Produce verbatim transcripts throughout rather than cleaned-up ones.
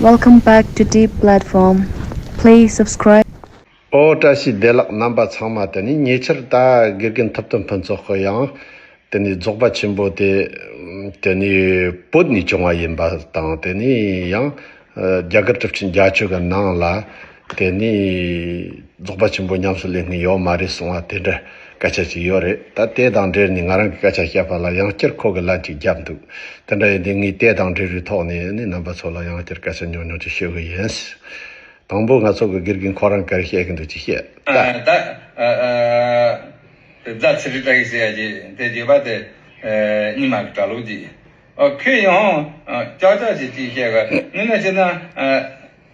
Welcome back to Deep Platform. Please subscribe. ཨོ་བཀྲ་ཤིས་བདེ་ལེགས་རྣམ་པ་ཚང་མ། དེ་ནི་ཉེ་ཆར་ད་དགེ་རྒན་ཐུབ་བསྟན་ཕུན་ཚོགས་ཀྱི་ཡང་དེ་ནི་རྫོགས་པ་ཆེན་པོ་དེ་དེ་ནི་བོད་ནས་བྱུང་བ་ཡིན་པ་དང་། དེ་ནི་ཡང་རྒྱ་གར་གྲུབ་ཆེན་བརྒྱད་ཅུ་གི་ནང་ལ་དེ་ནི་རྫོགས་པ་ཆེན་པོ་ཉམས་སུ་ལེན་མཁན་ཡོད་མ་རེད་གསུང་བ་དེ་འདྲ་སྐད་ཆ་ཅིག་ཡོད་རེད། ད་དེ་དང་འབྲེལ་ནས་ང་རང་གི་སྐད་ཆ་བཤད་པ་ལ་ཡང་བསྐྱར་ཁོ་གི་ལན་ཅིག་བརྒྱབ་འདུག་དེ་འདྲ་ཡིན་དུས་ངས་དེ་དང་འབྲེལ་བའི་ཐོག་ནས་ནི་རྣམ་པ་ཚོ་ལ་ཡང་བསྐྱར་སྐད་ཆ་ཉུང་ཉུང་ཅིག་ཤོད་གི་ཡིན། དང་པོ་ང་ཚོ་གི་དགེ་རྒན་ཁོ་རང་ག་རེ་བཤད་གི་འདུག་ཅིག་བཤད་ད། ཨ་ད་ཨ་ཨ་རྫ་ཚེ་རིང་བཀྲ་ཤིས་ཟེར་ཡ་ཅིག་དེ་བརྗོད་པ་དེ་ཨ་རྙིང་མ་གི་གྲྭ་ལོག་ཅིག་ཨ་ཁོས་ཡང་ཨ་ཅག་ཅག་ཅིག་ཅིག་བཤད་གི་ནི་ན་བྱས་ན་ཨ་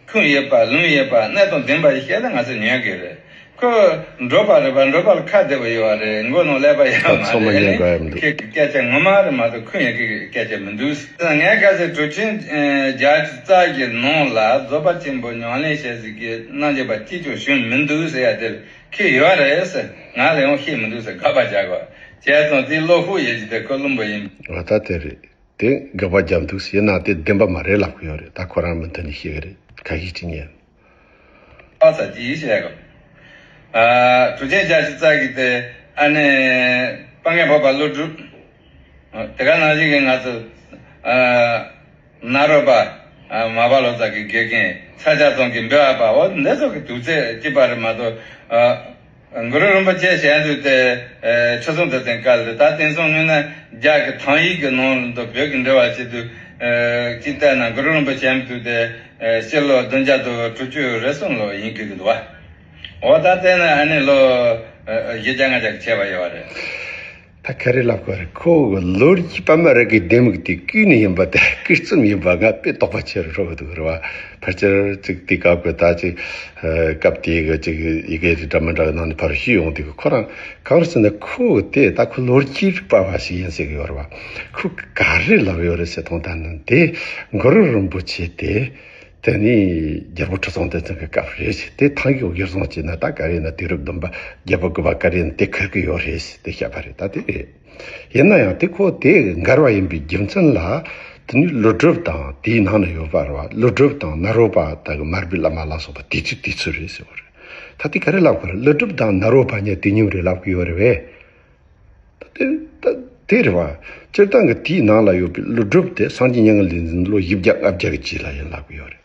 ཁུངས་ཡོད་པ་ལུང་ཡོད་པ་གནད་དང་ལྡན་པ་ཞིག་བཤད་ན་ང་ཚོ་ཉན་གི་རེད། ཁོ་འབྲོག་པ་རེད་པ། འབྲོག་པ་ལ་ཁ་བདེ་བ་ཡོད་པ་རེད། མགོ་ནང་ཀླད་པ་ཡོད་མ་ཚང་མ་རེད། ཉན་དགོས་ཡ་མི་འདུག་ཁོའི་སྐད་ཆ་ངོ་མ་རེད་མ་གཏོགས་ཁུངས་ཡོད་ཀྱི་སྐད་ཆ་མི་འདུག་ངས་ག་ཚོད་གྲུབ་ཆེན་ཨ་བརྒྱད་ཅུ་རྩ་གི་ནང་ལ་རྫོགས་པ་ཆེན་པོ་ཉམས་ལེན་བྱེད་ཟེར་གི་རྣམ་འགྱུར་བ་གཅིག་ཀྱང་བྱུང་མི་འདུག་ཟེར་ཡ་དེར་ཁོས་ཡོད་རེད་ཟེར། ང་ལ་ཡང་ཤེས་མི་འདུག་ཟེར་དགག་པ་རྒྱག་གོ། བྱས་ཙང་དེ་བློ་ཁོག་ཡོད་ཀྱི་དེ་ཁོ་བླུན་པོ་ཡིན། ཨ་ད་དེ་རེད། དེ་དགག་པ་རྒྱབ་འདུག་ཟེར་ན་དེ་བདེན་པ་མ་རེད་ལབ་གི་ཡོད་རེད། ད་ཁོ་རང་མུ་མཐུད་ནས་བཤད་གི་རེད། ཁ་ཤས་ཅིག་ཉན། ཨ་ས་ཅི་ཡིས་བཤད་གི། ཨ་གྲུབ་ཆེན་བརྒྱད་ཅུ་རྩ་གི་དེ་ཨ་ནི་དཔལ་ལྡན་འཕགས་པ་ཀླུ་སྒྲུབ། དེ་ག་ནང་བཞིན་གི་ང་ཚོ་ཨ་ནཱ་རོ་པ་ཨ་མར་པ་ལོ་ཙཱ་གི་དགེ་རྒན་ཚ་ཆ་ཙོང་གི་འབུལ་བ་པ་འོ་འདི་ཚོ་གི་དུས་ཚོད་གཅིག་པ་རེད་མ་གཏོགས། ཨ་གུ་རུ་རིན་པོ་ཆེ་ཞལ་འདུས་དེ་ཨེ་ཆོས་སྲུང་དེ་ཚན་བཀལ་ཏེ་ད་དེང་སང་ངོས་ནས་རྒྱ་གི་ཐང་ཡིག་གི་ནང་དུ་བོད་ཀྱི་འགྲེལ་བ་བྱེད་དུས་ཨེ་གཅིག་བལྟས་ན་གུ་རུ་རིན་པོ་ཆེ་ཞལ་འདུས་དེ་ཨེ་སྤྱི་ལོ་བདུན་བརྒྱ་དང་དྲུག་ཅུ་རེ་གསུམ་ལོ་ཡིན་དགོས་ཀྱི་འདུག་བ། འོ་ད་བལྟས་ན་ཨ་ནི་ལོ་ཨེ་བཞི་བརྒྱ་ལྔ་བརྒྱ་གི་ཆེ་བ་ཡོད་བ་རེད། ད་ག་རེ་ལབ་དགོས་རེད། ཁོ་གི་ལོ་རྒྱུས་པད་མ་རི་གི་ལྡེ་མིག་དེ་བརྐུས་ནས་ཡིན་པ་དེ་བརྐུས་རྩོམ་ཡིན་པ་ང་དཔེ་དོགས་པ་ཆེ་རུ་འགྲོ་གི་འདུག་རེད་བ། ཕལ་ཆེར་ཅིག་དེ་སྐབས་ཀྱི་ད་ཅིག་ཨ་སྐབས་དེའི་གི་ཅིག་ཡི་གེ་རིགས་འདྲ་མི་འདྲ་གི་ནང་ནས་ཕར་ཞུས་ཡོང་དུས་ཁོ་རང་གང་རེད་ཟེར་ན་ཁོ་གི་དེ་ད་ཁོ་ལོ་རྒྱུས་རིག་པ་བ་ཞིག་ཡིན་ཟེར་གི་ཡོད་རེད་བ། ཁོ་ག་རེ་ལབ་ཡོད་རེད་ཟེར་དང་ད་ནི་དེ་གུ་རུ་རིན་པོ་ཆེ་དེ། དེ་ནི་རྒྱལ་པོ་ཁྲི་སྲོང་ལྡེ་བཙན་གྱི་སྐབས་རེད། དེ་ཐང་གི་འོག་གི་བཟུང་བྱས་ན་ད་ག་རེ་ན་དུས་རབས་བདུན་པ་རྒྱལ་པོ་དགུ་པ་ག་རེ་ན་དེ་འཁེལ་གི་ཡོད་རེད་དེ་བཤད་པ་རེད། ད་དེ་རེད། ཡིན་ན་ཡང་དེ་ཁོ་དེ་འགལ་བ་ཡིན་པའི་རྒྱུ་མཚན་ལ་དེ་ནི་ཀླུ་སྒྲུབ་དང་དེའི་ནང་ན་ཡོད་པ་རེད་བ། ཀླུ་སྒྲུབ་དང་ནཱ་རོ་པ་དག་གི་མར་པའི་བླ་མ་ལ་སོགས་པ་དེ་ཚོ་དེ་ཚོ་རེད་ཟེར་བ་རེད། ད་དེ་ག་རེ་ལབ་དགོས་རེད། ཀླུ་སྒྲུབ་དང་ནཱ་རོ་པ་གཉིས་དུས་མཉམ་རེད་ལབ་གི་ཡོད་རེད་བས། དེ་ད་དེ་རེད་བ། སྤྱིར་བཏང་གི་དེའི་ནང་ལ་ཡོད་པའི་ཀླུ་སྒྲུབ་དེ་སངས་རྒྱས་མྱ་ངན་ལས་འདས་ལོ་བཞི་བརྒྱ་ལྔ་བརྒྱ་གི་རྗེས་ལ་ཡིན་ལབ་ཀྱི་ཡོད་རེད།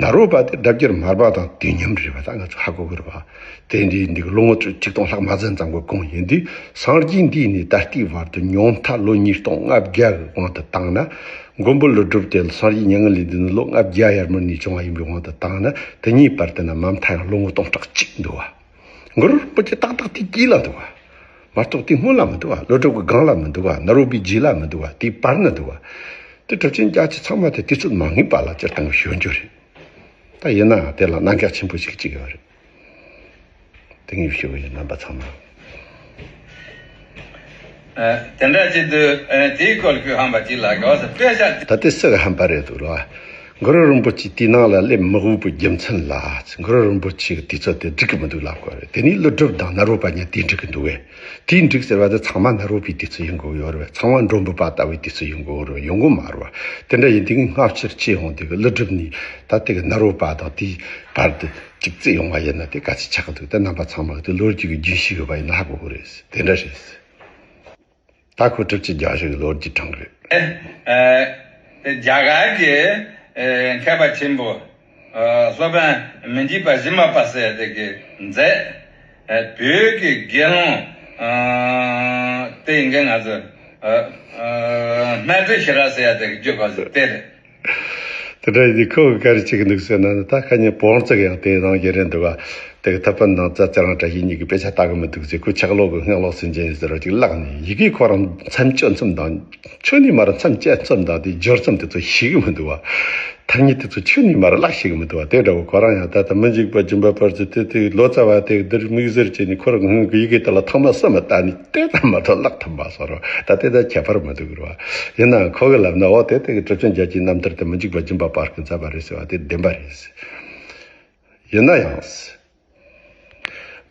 ནཱ་རོ་པ་དེ་སྒྲ་བསྒྱུར་མར་པ་དང་དུས་མཉམ་རེད་བ། ད་ང་ཚོ་ཧ་གོ་གི་རེད་བ། དེ་འདྲའི་འདི་གི་ལོ་ངོ་ཆིག་སྟོང་ལྷག་མ་ཟིན་ཙམ་གྱི་གོང་ཡིན་དུས་སངས་རྒྱས་འདས་ནས་ད་ལྟའི་བར་དུ་ཉུང་མཐའ་ལོ་ཉིས་སྟོང་ལྔ་བརྒྱ་གི་གོང་དུ་བཏང་ན། མགོན་པོ་ཀླུ་སྒྲུབ་དེ་སངས་རྒྱས་མྱ་ངན་ལས་འདས་ལོ་ལྔ་བརྒྱ་ཡར་མར་ནས་བྱུང་བ་ཡིན་པའི་དབང་དུ་བཏང་ན་དེ་གཉིས་བར་དུ་ན་མ་མཐའ་ཡང་ལོ་ངོ་སྟོང་ཕྲག་གཅིག་འདུག་བ། གུ་རུ་རིན་པོ་ཆེ་ཏག་ཏག་དེའི་དཀྱིལ་ལ་འདུག་བ། མ་གཏོགས་དེའི་སྔོན་ལ་མི་འདུག་བ། ཀླུ་སྒྲུབ་ཀྱི་སྒང་ལ་མི་འདུག་བ། ནཱ་རོ་པའི་རྗེས་ལ་མི་འདུག་བ། དེའི་བར་ན་འདུག་བ། དེ་གྲུབ་ཆེན་བརྒྱད་ཅུ་ཚང་མ་དེ་དུས་ཚོད་མ་ངེས་པ་ལ་སྤྱིར་བཏང་གི་ཞོར་འཇོག་རེད། ད་ཡིན་ནའང་དེ་ལ་གནད་འགག་ཆེན་པོ་ཞིག་གཅིག་ཡོད་རེད། དེ་ངས་ཞུ་གི་ཡིན། རྣམ་པ་ཚང་མ། ཨ་དེ་འདྲ་བྱེད་དུས་ཨ་དེའི་སྐོར་ཁོས་ཧམ་པ་ཅིག་ལ་དགའ་བ་ཟེར་དཔེ་ཆ། ད་དེ་སུ་གི་ཧམ་པ་རེད་འདུག་ལ། གུ་རུ་རིན་པོ་ཆེ་དེའི་ནང་ལ་སླེབས་མི་དགོས་པའི་རྒྱུ་མཚན་ལ། གུ་རུ་རིན་པོ་ཆེ་གི་དུས་ཚོད་དེ་འགྲིག་གི་མི་འདུག་ལབ་དགོས་རེད། དེ་ནས་ཀླུ་སྒྲུབ་དང་ནཱ་རོ་པ་གཉིས་དེ་འགྲིག་གི་འདུག་གས། དེའི་འགྲིག་ཟེར་བ་དེ་ཚང་མ་ནཱ་རོ་པའི་དུས་ཚོད་ཡིན་དགོས་ཡོད་རེད། ཚང་མ་མགྲོན་བུ་པ་ལྟ་བུའི་དུས་ཚོད་ཡིན་དགོས་རེད། ཡོང་གི་མ་རེད་བ། དེ་འདྲ་ཡིན་དུས་སྔ་ཕྱིར་ཕྱེ་ཡོང་དུས་ཀླུ་སྒྲུབ་ནས་ད་དེ་གི་ནཱ་རོ་པ་དང་དེའི་བར་དུ་གཅིག་རྩིས་ཡོང་བ་ཡིན་ན་དེ་ག་ཚོད་ཆགས་འདུག་དེ་རྣམ་པ་ཚང་མ་གི་དེ་ལོ་རྒྱུས་ཀྱི་རྒྱུན་ཤེས་དགོས་པ་ཡིན་ན་ཧ་གོ་གི་རེད། དེ་འདྲ་རེད། ད་ཁོ་གྲུབ་ཆེན་བརྒྱད་ཅུ་གི་ལོ་རྒྱུས་དྲངས་རེད། ཨེ་ཨེ་རྒྱ་གར་གྱི་ཨེ་མཁས་པ་ཆེན་པོ་ཨ་སློབ་དཔོན་མི་འཇིགས་པ་སྦྱིན་པ་དཔལ་ཟེར་ཡ་དེ་གིས་མཛད། ཨེ་བོད་ཀྱི་དགེ་སློང་ཨ་དེ་ཡིན་མཁན་ང་ཚོ་ཨ་ཨ་སྨན་གྲོལ་ཤེས་རབ་ཟེར་ཡ་དེ་གིས་བརྗོད་པ་ཟེར་དེ་རེད། དེ་འདྲ་ཡིན་དུས་ཁོ་གིས་ག་རེ་བྱེད་ཀྱི་འདུག་ཟེར་ན། ད་ཁ་ཉིན་བོང་རྩི་གི་ཡང་དེ་རང་གི་རེད་འདུག་ག་དེ་གི་ཐུབ་པ་ནང་རྩ་རྩི་རང་བཀྲ་ཤིས་གཉིས་ཀྱིས་དཔེ་ཆ་ལྟ་གི་མི་འདུག་ཟེར། ཁོ་ཆག་ལོག་གི་སྔགས་ལོག་སེམས་ཅན་ཡིན་ཟེར་བ་ཅིག་བཀླགས་ནས། ཡི་གེ་ཁོ་རང་མཚམས་གཅོད་མཚམས་དང་ཆོས་ནས་མར་མཚམས་གཅོད་མཚམས་དང་དེ་སྦྱོར་མཚམས་དེ་ཚོ་ཤེས་གི་མི་འདུག་བ། ཐ་སྙད་དེ་ཚོ་ཆོས་ནས་མར་བཀླགས་ཤེས་གི་མི་འདུག་བ། དེ་འདྲ་བོ་ཁོ་རང་ཡང་ད་ལྟ་མི་འཇིགས་པ་སྦྱིན་པ་དཔལ་ཟེར་དེ་དེ་ལོ་ཙཱ་བ་དེ་འདིར་དམིགས་བསལ་བྱས་ནས་ཁོ་རང་གི་ཡི་གེ་དེ་ལ་ཐོག་མ་བསམ་མ་བཏང་ནས་དེ་ཙམ་མ་གཏོགས་བཀླགས་ཐུབ་མ་སོང་ར། ད་དེ་ད་ཁྱད་པར་མི་འདུག་གི་རེད་བ། ཡིན་ནའང་ཁོ་གིས་ལབ་ན། འོ་དེ་དེ་གི་གྲུབ་ཆེན་བརྒྱད་ཅུའི་རྣམ་ཐར་དེ་མི་འཇིགས་པ་སྦྱིན་པ་དཔལ་གྱིས་མཛད་པ་རེད་ཟེར་བ་དེ་བདེན་པ་རེད། ཡིན་ན་ཡང་།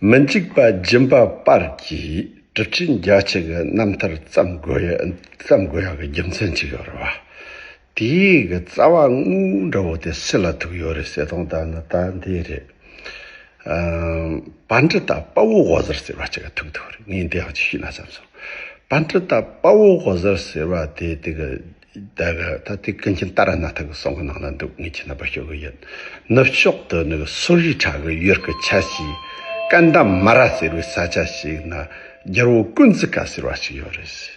མི་འཇིགས་པ་སྦྱིན་པ་དཔལ་གྱིས་གྲུབ་ཆེན་བརྒྱད་ཅུ་གི་རྣམ་ཐར་བརྩམས་དགོས་ཡ་བརྩམས་དགོས་ཡ་གི་རྒྱུ་མཚན་ཅིག་ཡོད་རེད་བ། དེའི་གི་རྩ་བ་དངོས་འདྲ་བོ་དེ་སུ་ལ་ཐུག་ཡོད་རེད་ཟེར་དང་། ད་ནི་ད་འདི་རེད། ཨ། པཎྜི་ཏ་དཔའ་བོ་དབུ་ཟུར་ཟེར་བ་ཅིག་ག་ཐུག་ཐུག་རེད། ངས་འདི་ཡང་ཅིག་ཤེས་ན་བསམ་སོང་། པཎྜི་ཏ་དཔའ་བོ་དབུ་ཟུར་ཟེར་བ་དེ་དེ་གི་ད་གི་ད་དེ་ཀུན་མཁྱེན་ཏཱ་ར་ནཱ་ཐ་གི་གསུང་གི་ནང་ན་འདུག་ངས་ཁྱེད་རྣམ་པ་ཞུ་གི་ཡིན། ནུབ་ཕྱོགས་དུ་ནི་སོར་བཞི་ཕྲ་གི་ཡུལ་གྱི་ཆ་ཞིག་ཀན་ད་མ་ར་ཟེར་བའི་ས་ཆ་ཞིག་ན་རྒྱལ་བོ་ཀུན་ཙི་ཀ་ཟེར་བ་ཞིག་ཡོད་རེད།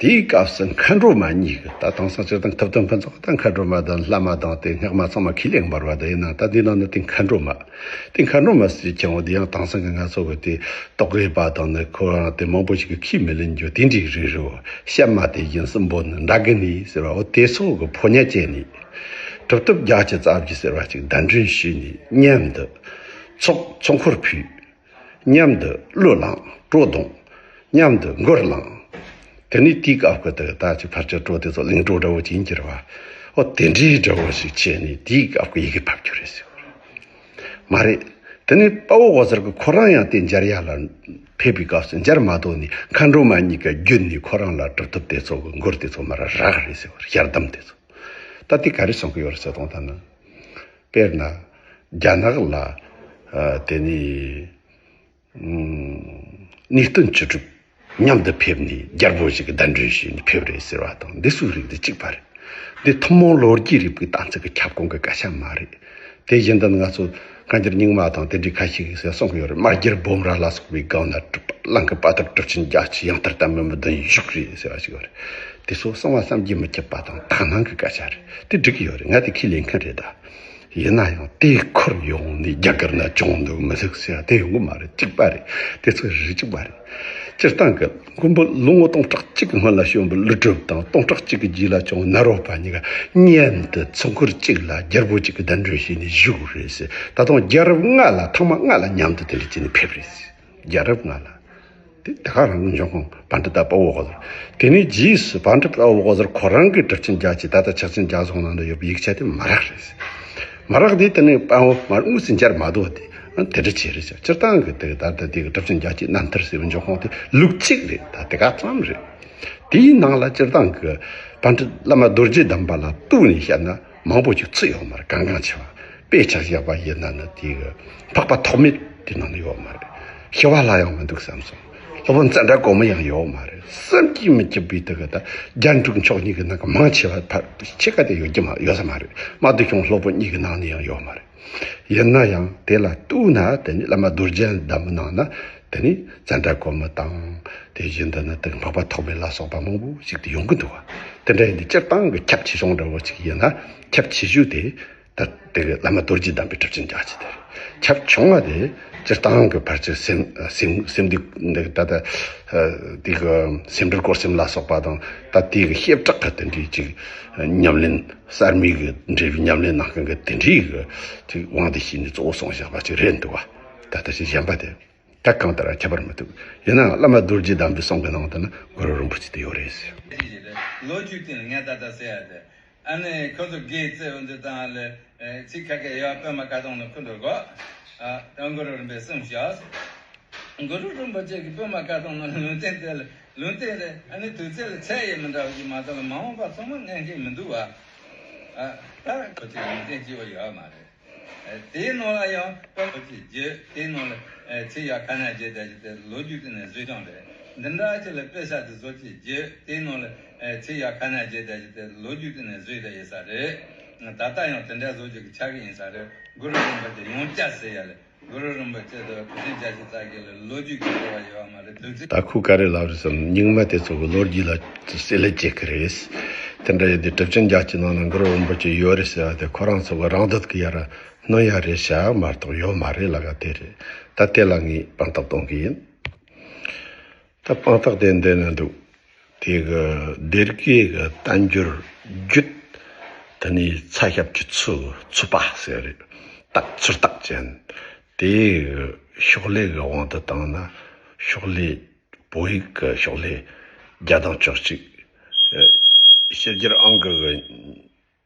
དེའི་སྐབས་སུ་མཁའ་འགྲོ་མ་གཉིས་ཀྱིས། ད་དེང་སང་སྤྱིར་བཏང་ཐུབ་བསྟན་ཕུན་ཚོགས་ད་མཁའ་འགྲོ་མ་དང་བླ་མ་དང་དེ་སྔགས་མ་ཚང་མ་ཁས་ལེན་པར་བ་དེ་ཡིན་ན། ད་འདི་ནང་ནས་དེ་མཁའ་འགྲོ་མ། དེ་མཁའ་འགྲོ་མ་ཟེར་ཀྱང་འོ་དེ་ཡང་དེང་སང་གི་ང་ཚོ་གི་དེ་རྟོག་གེ་པ་དང་ནི་ཁོ་རང་དེ་མང་པོ་ཞིག་གིས་ཁས་མི་ལེན་རྒྱུ་དེ་འདྲའི་རིགས་རེད། གཤམ་མ་དེ་བཞིན་གསུམ་པོ་ནི་འདྲ་གི་ནི་ཟེར་བ་འོ་དེ་ཚོ་གི་ཕོ་ཉ་བཅས་ནས་གྲུབ་ཐོབ་བརྒྱད་ཅུ་རྩ་བཞི་ཟེར་བ་ཅིག་གདན་འདྲེན་ཞུས་ནས། མཉམ་དུ་ཚོགས་ཚོགས་འཁོར་ཕུལ། མཉམ་དུ་གླུ་བླངས། བྲོ་བརྡུངས། མཉམ་དུ་མགུར་བླངས། དེ་ནས་དེའི་སྐབས་ཀྱི་དེ་ད་ཅིག་ཕལ་ཆེར་བྲོ་དེ་ཚོ་གླིང་བྲོ་འདྲ་བོ་ཅིག་ཡིན་གྱི་རེད་བ། འོ་དེ་འདྲའི་འདྲ་བོ་ཞིག་བྱས་ནས་དེའི་སྐབས་ཀྱི་ཡི་གེ་ཕབ་རྒྱུ་རེད་ཟེར་བ་རེད། མ་རེད། དེ་ནས་དཔའ་བོ་དབུ་ཟུར་གྱིས་ཁོ་རང་ཡང་དེ་མཇལ་ཡ་ལ་ཕེབས་པའི་སྐབས་སུ་མཇལ་མ་ཐུབ་ནས་མཁའ་འགྲོ་མ་གཉིས་ཀ་བརྒྱུད་ནས་ཁོ་རང་ལ་གྲུབ་ཐོབ་དེ་ཚོ་གི་མགུར་དེ་ཚོ་མར་རག་རེད་ཟེར་བ་རེད། ཞལ་གདམས་དེ་ཚོ། ད་དེ་ག་རེ་གསུང་གི་ཡོད་རེད་ཟེར་དང་ད་ནི། དཔེར་ན། རྒྱ་ནག་ལ། ཨ། དེ་ནས། ཨུམ། གནས་བརྟན་བཅུ་དྲུག་མཉམ་དུ་ཕེབས་ནས་རྒྱལ་པོ་ཞིག་གདན་འདྲེན་ཞུས་ནས་ཕེབས་རེད་ཟེར་བ་དང་། འདི་ཚོའི་རིགས་འདི་གཅིག་པ་རེད། འདི་ཐུན་མོང་ལོ་རྒྱུས་རིག་པའི་དམ་ཚིག་གི་ཁྱབ་ཁོངས་ཀྱི་སྐད་ཆ་མ་རེད། དེ་བཞིན་དུ་ང་ཚོ་བཀའ་འགྱུར་རྙིང་མ་དང་དེ་འདྲའི་ཁ་ཤས་ཀྱིས་གསུང་གི་ཡོད་རེད། རྨ་རྒྱལ་སྦོམ་ར་ལ་སོགས་པའི་སྒང་ན་གྲུབ་པ་གླང་གི་དཔའ་ཐུལ་གྲུབ་ཆེན་རྒྱ་ཆེ་ཡང་ལྟར་དམ་པའི་མི་བདུན་བཞུགས་རེད་ཟེར་བ་ཞིག་ཡོད་རེད། དེ་ཚོ་གསང་བ་བསམ་གྱིས་མི་ཁྱབ་པ་དང་དག་སྣང་གི་སྐད་ཆ་རེད། དེ་འགྲིག་གི་ཡོད་རེད། ང་དེ་ཁས་ལེན་མཁན་རེད་ད། ཡིན་ན་ཡང་དེ་འཁོར་ཡོང་ནས་རྒྱ་གར་ན་བྱུང་འདུག་མི་འདུག་ཟེར་ཡ་དེ་ཡོང་གི་མ་རེད། གཅིག་པ་རེད། དེ་ཚོ་རིགས་གཅིག་པ་རེད། སྤྱིར་བཏང་གི་མགོན་པོ་ལོ་ངོ་སྟོང་ཕྲག་གཅིག་གི་སྔོན་ལ་བྱོན་པའི་ཀླུ་སྒྲུབ་དང་སྟོང་ཕྲག་གཅིག་གི་རྗེས་ལ་བྱུང་བའི་ནཱ་རོ་པ་གཉིས་ཀ་མཉམ་དུ་ཚོགས་འཁོར་གཅིག་ལ་རྒྱལ་པོ་གཅིག་གི་གདན་འདྲེན་བྱས་ནས་བཞུགས་རེད་ཟེར། ད་དུང་རྒྱལ་རབས་ལྔ་ལ་ཐེངས་མ་ལྔ་ལ་མཉམ་དུ་དེ་འདྲ་བྱས་ནས་ཕེབས་རེད་ཟེར། རྒྱལ་རབས་ལྔ་ལ། དེ་ད་ག་རང་གི་འབྱུང་ཁུངས་པཎྜི་ཏ་དཔའ་བོ་དབུ་ཟུར། དེ་ནས་རྗེས་སུ་པཎྜི་ཏ་དཔའ་བོ་དབུ་ཟུར་ཁོ་རང་གིས་གྲུབ་ཆེན་རྒྱ་ཆེ། ད་ལྟ་ཕྱག་ཆེན་རྒྱ་གསུང་ནང་དུ་ཡོད་པའི་ཡིག་ཆ་དེ་མ་རག་རེད། མ་རག་དེ་དེ་ནས་དཔའ་བོ་མར་དངོས་སུ་མཇལ་མ་ཐུབ་པ་དེ་དེ་འདྲ་བྱས་རེད་ཟེར། སྤྱིར་བཏང་གི་དེ་ད་ལྟ་དེ་གི་གྲུབ་ཆེན་རྒྱ་ཆེ་རྣམ་ཐར་ཟེར་བའི་འབྱུང་ཁུངས་དེ་ལུགས་གཅིག་རེད། ད་དེ་ག་ཙམ་རེད། དེའི་ནང་ལ་སྤྱིར་བཏང་གི་པཎྜི་བླ་མ་རྡོ་རྗེ་གདམས་པ་ལ་གཏུགས་ནས་བཤད་ན། མང་པོ་ཅིག་ཚུད་ཡོད་མ་རེད། གང་གང་ཆེ་བ། དཔེ་ཆ་བཞག་པ་ཡིན་ན་ནི་དེ་གི་འཕགས་པ་ཐོགས་མེད་དེ་ནང་ན་ཡོད་མ་རེད། ཞི་བ་ལྷ་ཡང་མི་འདུག་བསམ་སོང་། སློབ་དཔོན་ཙནྡྲ་གོ་མི་ཡང་ཡོད་མ་རེད། བསམ་གྱིས་མི་ཁྱབ་པའི་དེ་གི་ད་རྒྱན་དྲུག་མཆོག་གཉིས་ཀྱི་ནང་གི་མང་ཆེ་བ་ཕར་ཕྱེད་ཀ་དེ་ཡོད་ཀྱི་མ་ཡོད་ས་མ་རེད། རྨ་དུ་ཁྱུང་སློབ་དཔོན་གཉིས་ཀྱི་ནང་ནས་ཡང་ཡོད་མ་རེད། ཡིན་ན་ཡང་དེ་ལ་གཏུགས་ན་དེ་ནི་བླ་མ་རྡོ་རྗེ་གདམས་པའི་ནང་ན་དེ་ནི་ཙནྡྲ་གོ་མི་དང་། དེ་བཞིན་དུ་ནི་དེ་འཕགས་པ་ཐོགས་མེད་ལ་སོགས་པ་མང་པོ་ཞིག་ཏུ་ཡོང་གི་འདུག་བ། དེ་འདྲ་ཡིན་དུས་སྤྱིར་བཏང་གི་ཁྱབ་ཆེ་ཆུང་འདྲ་བོ་ཅིག་ཡིན་ན། ཁྱབ་ཆེ་ཤོས་དེ་ད་དེ་གི་བླ་མ་རྡོ་རྗེ་གདམས་པའི་གྲུབ་ཆེན་རྒྱ་ཆེ་དེ་རེད། ཁྱབ་ཆུང་བ་དེ་སྤྱིར་བཏང་གི་ཕལ་ཆེར་སེམས་སེམས་སེམས་སྡུག་འདི་ད་ལྟ་དེ་གི་སེམས་འགྲེལ་སྐོར་གསུམ་ལ་སོགས་པ་དང་། ད་དེ་གི་བྱེ་བྲག་གི་དེ་འདྲའི་ཅིག་ཉམས་ལེན། གསར་མའི་གི་འབྲས་བུའི་ཉམས་ལེན་གནང་མཁན་གྱི་དེ་འདྲའི་གི་ཅིག་དབང་དུ་བྱས་ནས་གཙོ་བོ་གསུངས་བཞག་པ་ཅིག་རེད་འདུག་བ། ད་ལྟ་ཞིག་གཞན་པ་དེ་ད་གང་ལྟར་ཁྱད་པར་མི་འདུག་ཡིན་ནའང་བླ་མ་རྡོ་རྗེ་གདམས་པའི་གསུང་གི་ནང་དུ་ནི་གུ་རུ་རིན་པོ་ཆེ་དེ་ཡོད་རེད་ཟེར། ལོ་རྒྱུས་དེ་ནི་ངས་ད་ལྟ་ཟེར་ཡ་དེ། ཨ་ནི་ཁོ་ཚོ་དགེ་རྩེ་འོ་འདི་དང་ལས་ཚིག་ཁ་ཁ་ཡ་པད་མ་ཀ་སྟོང་ནི་ཁུ་འགྲོ་གོ། ཨ་ད་གུ་རུ་རིན་པོ་ཆེ་གསུངས་ཤག་གུ་རུ་རིན་པོ་ཆེ་གིས་པད་མ་ཀ་སྟོང་ནང་ལུང་བསྟན་དེ་ལ་ལུང་བསྟན་རེད། ཨ་ནི་དུས་ཚོད་ལ་ཚད་ཡས་མི་འདྲ་བ་ཞིག་མ་གཏོགས་ལ་མ་འོངས་པ་ཚང་མ་ངན་མཁན་མི་འདུག་བ། ཨ་ད་ཁོ་ཚོས་ལུང་བསྟན་སྐྱེ་བོ་ཡོད་མ་རེད། ཨ་དེའི་ནང་ལ་ཡང་པད་མ་ཅིག་བརྗོད། དེའི་ནང་ལ་ཨ་ཚིག་ཡ་ཁ་ན་རྗེ་ད་ཅི་དེ་ལོ་རྒྱུས་དེ་ནས་བཟོས་ཀྱང་རེད། འདི་འདྲ་ཅིག་ལ་དཔེ་ཆ་དེ་བཟོ་ཅིག་བརྗོད། དེའི་ནང་ལ་ཨ་ཚིག་ཡ་ཁ་ན་རྗེ་ད་ཅི་དེ་ལོ་རྒྱུས་དེ་ནས་བཟོས་ད་ཡིན་ས་རེད། ད་ལྟ་ཡང་དེ་འདྲ་བཟོ་ཅིག་གི་ཆགས་ཀྱི་ཡིན་ས་རེད། གུ་རུ་རིན་པོ་ཆེ་ཡང་བསྐྱར་ཟེར་ཡ་ལས། གུ་རུ་རིན་པོ་ཆེ་དང་གྲུབ་ཆེན་རྒྱ་ཆེ་ཙག་གི་ལ་ལོ་རྒྱུས་ཀྱི་འབྲེལ་བ་ཡོད་མ་རེད། དུས་ཚོད། ད་ཁོས་ག་རེ་ལབ་རེད་ཟེར་ན། རྙིང་མ་དེ་ཚོ་གི་ལོ་རྒྱུས་ལ་བསྲེ་ལྷད་བྱེད་ཀྱི་རེད། དེ་འདྲ་ཡིན་དུས་གྲུབ་ཆེན་རྒྱ་ཆེ་ནང་ན་གུ་རུ་རིན་པོ་ཆེ་ཡོད་རེད་ཟེར་བ་དེ་ཁོ་རང་ཚོ་གི་རང་འདོད་ཀྱི་ཡར་སྣོན་ཡ་རེད་བྱ་མ་གཏོགས་ཡོད་མ་རེད་ལབ་ཡ་དེ་རེད། ད་དེ་ལ་ངས་དཔང་རྟགས་གཏོང་གི་ཡིན། ད་དཔང་རྟགས་དེ་འདི་ན་འདུག་དེ་གི་སྡེ་དགེ་གི་བསྟན་འགྱུར་རྒྱུད། དེ་ནས་ཚ་ཞབས་ཀྱི་ཚུ་ཚུ་པ་ཟེར་རེད། རྟགས་ཚུར་རྟགས་ཅན། དེ་གི་ཕྱག་ལེན་གི་དབང་དུ་བཏང་ན། ཕྱག་ལེན། བོད་ཡིག་གི་ཕྱག་ལེན་བརྒྱ་དང་བཅུ་གཅིག་ཨ་ཕྱི་རྒྱལ་ཨང་ཀི་གི།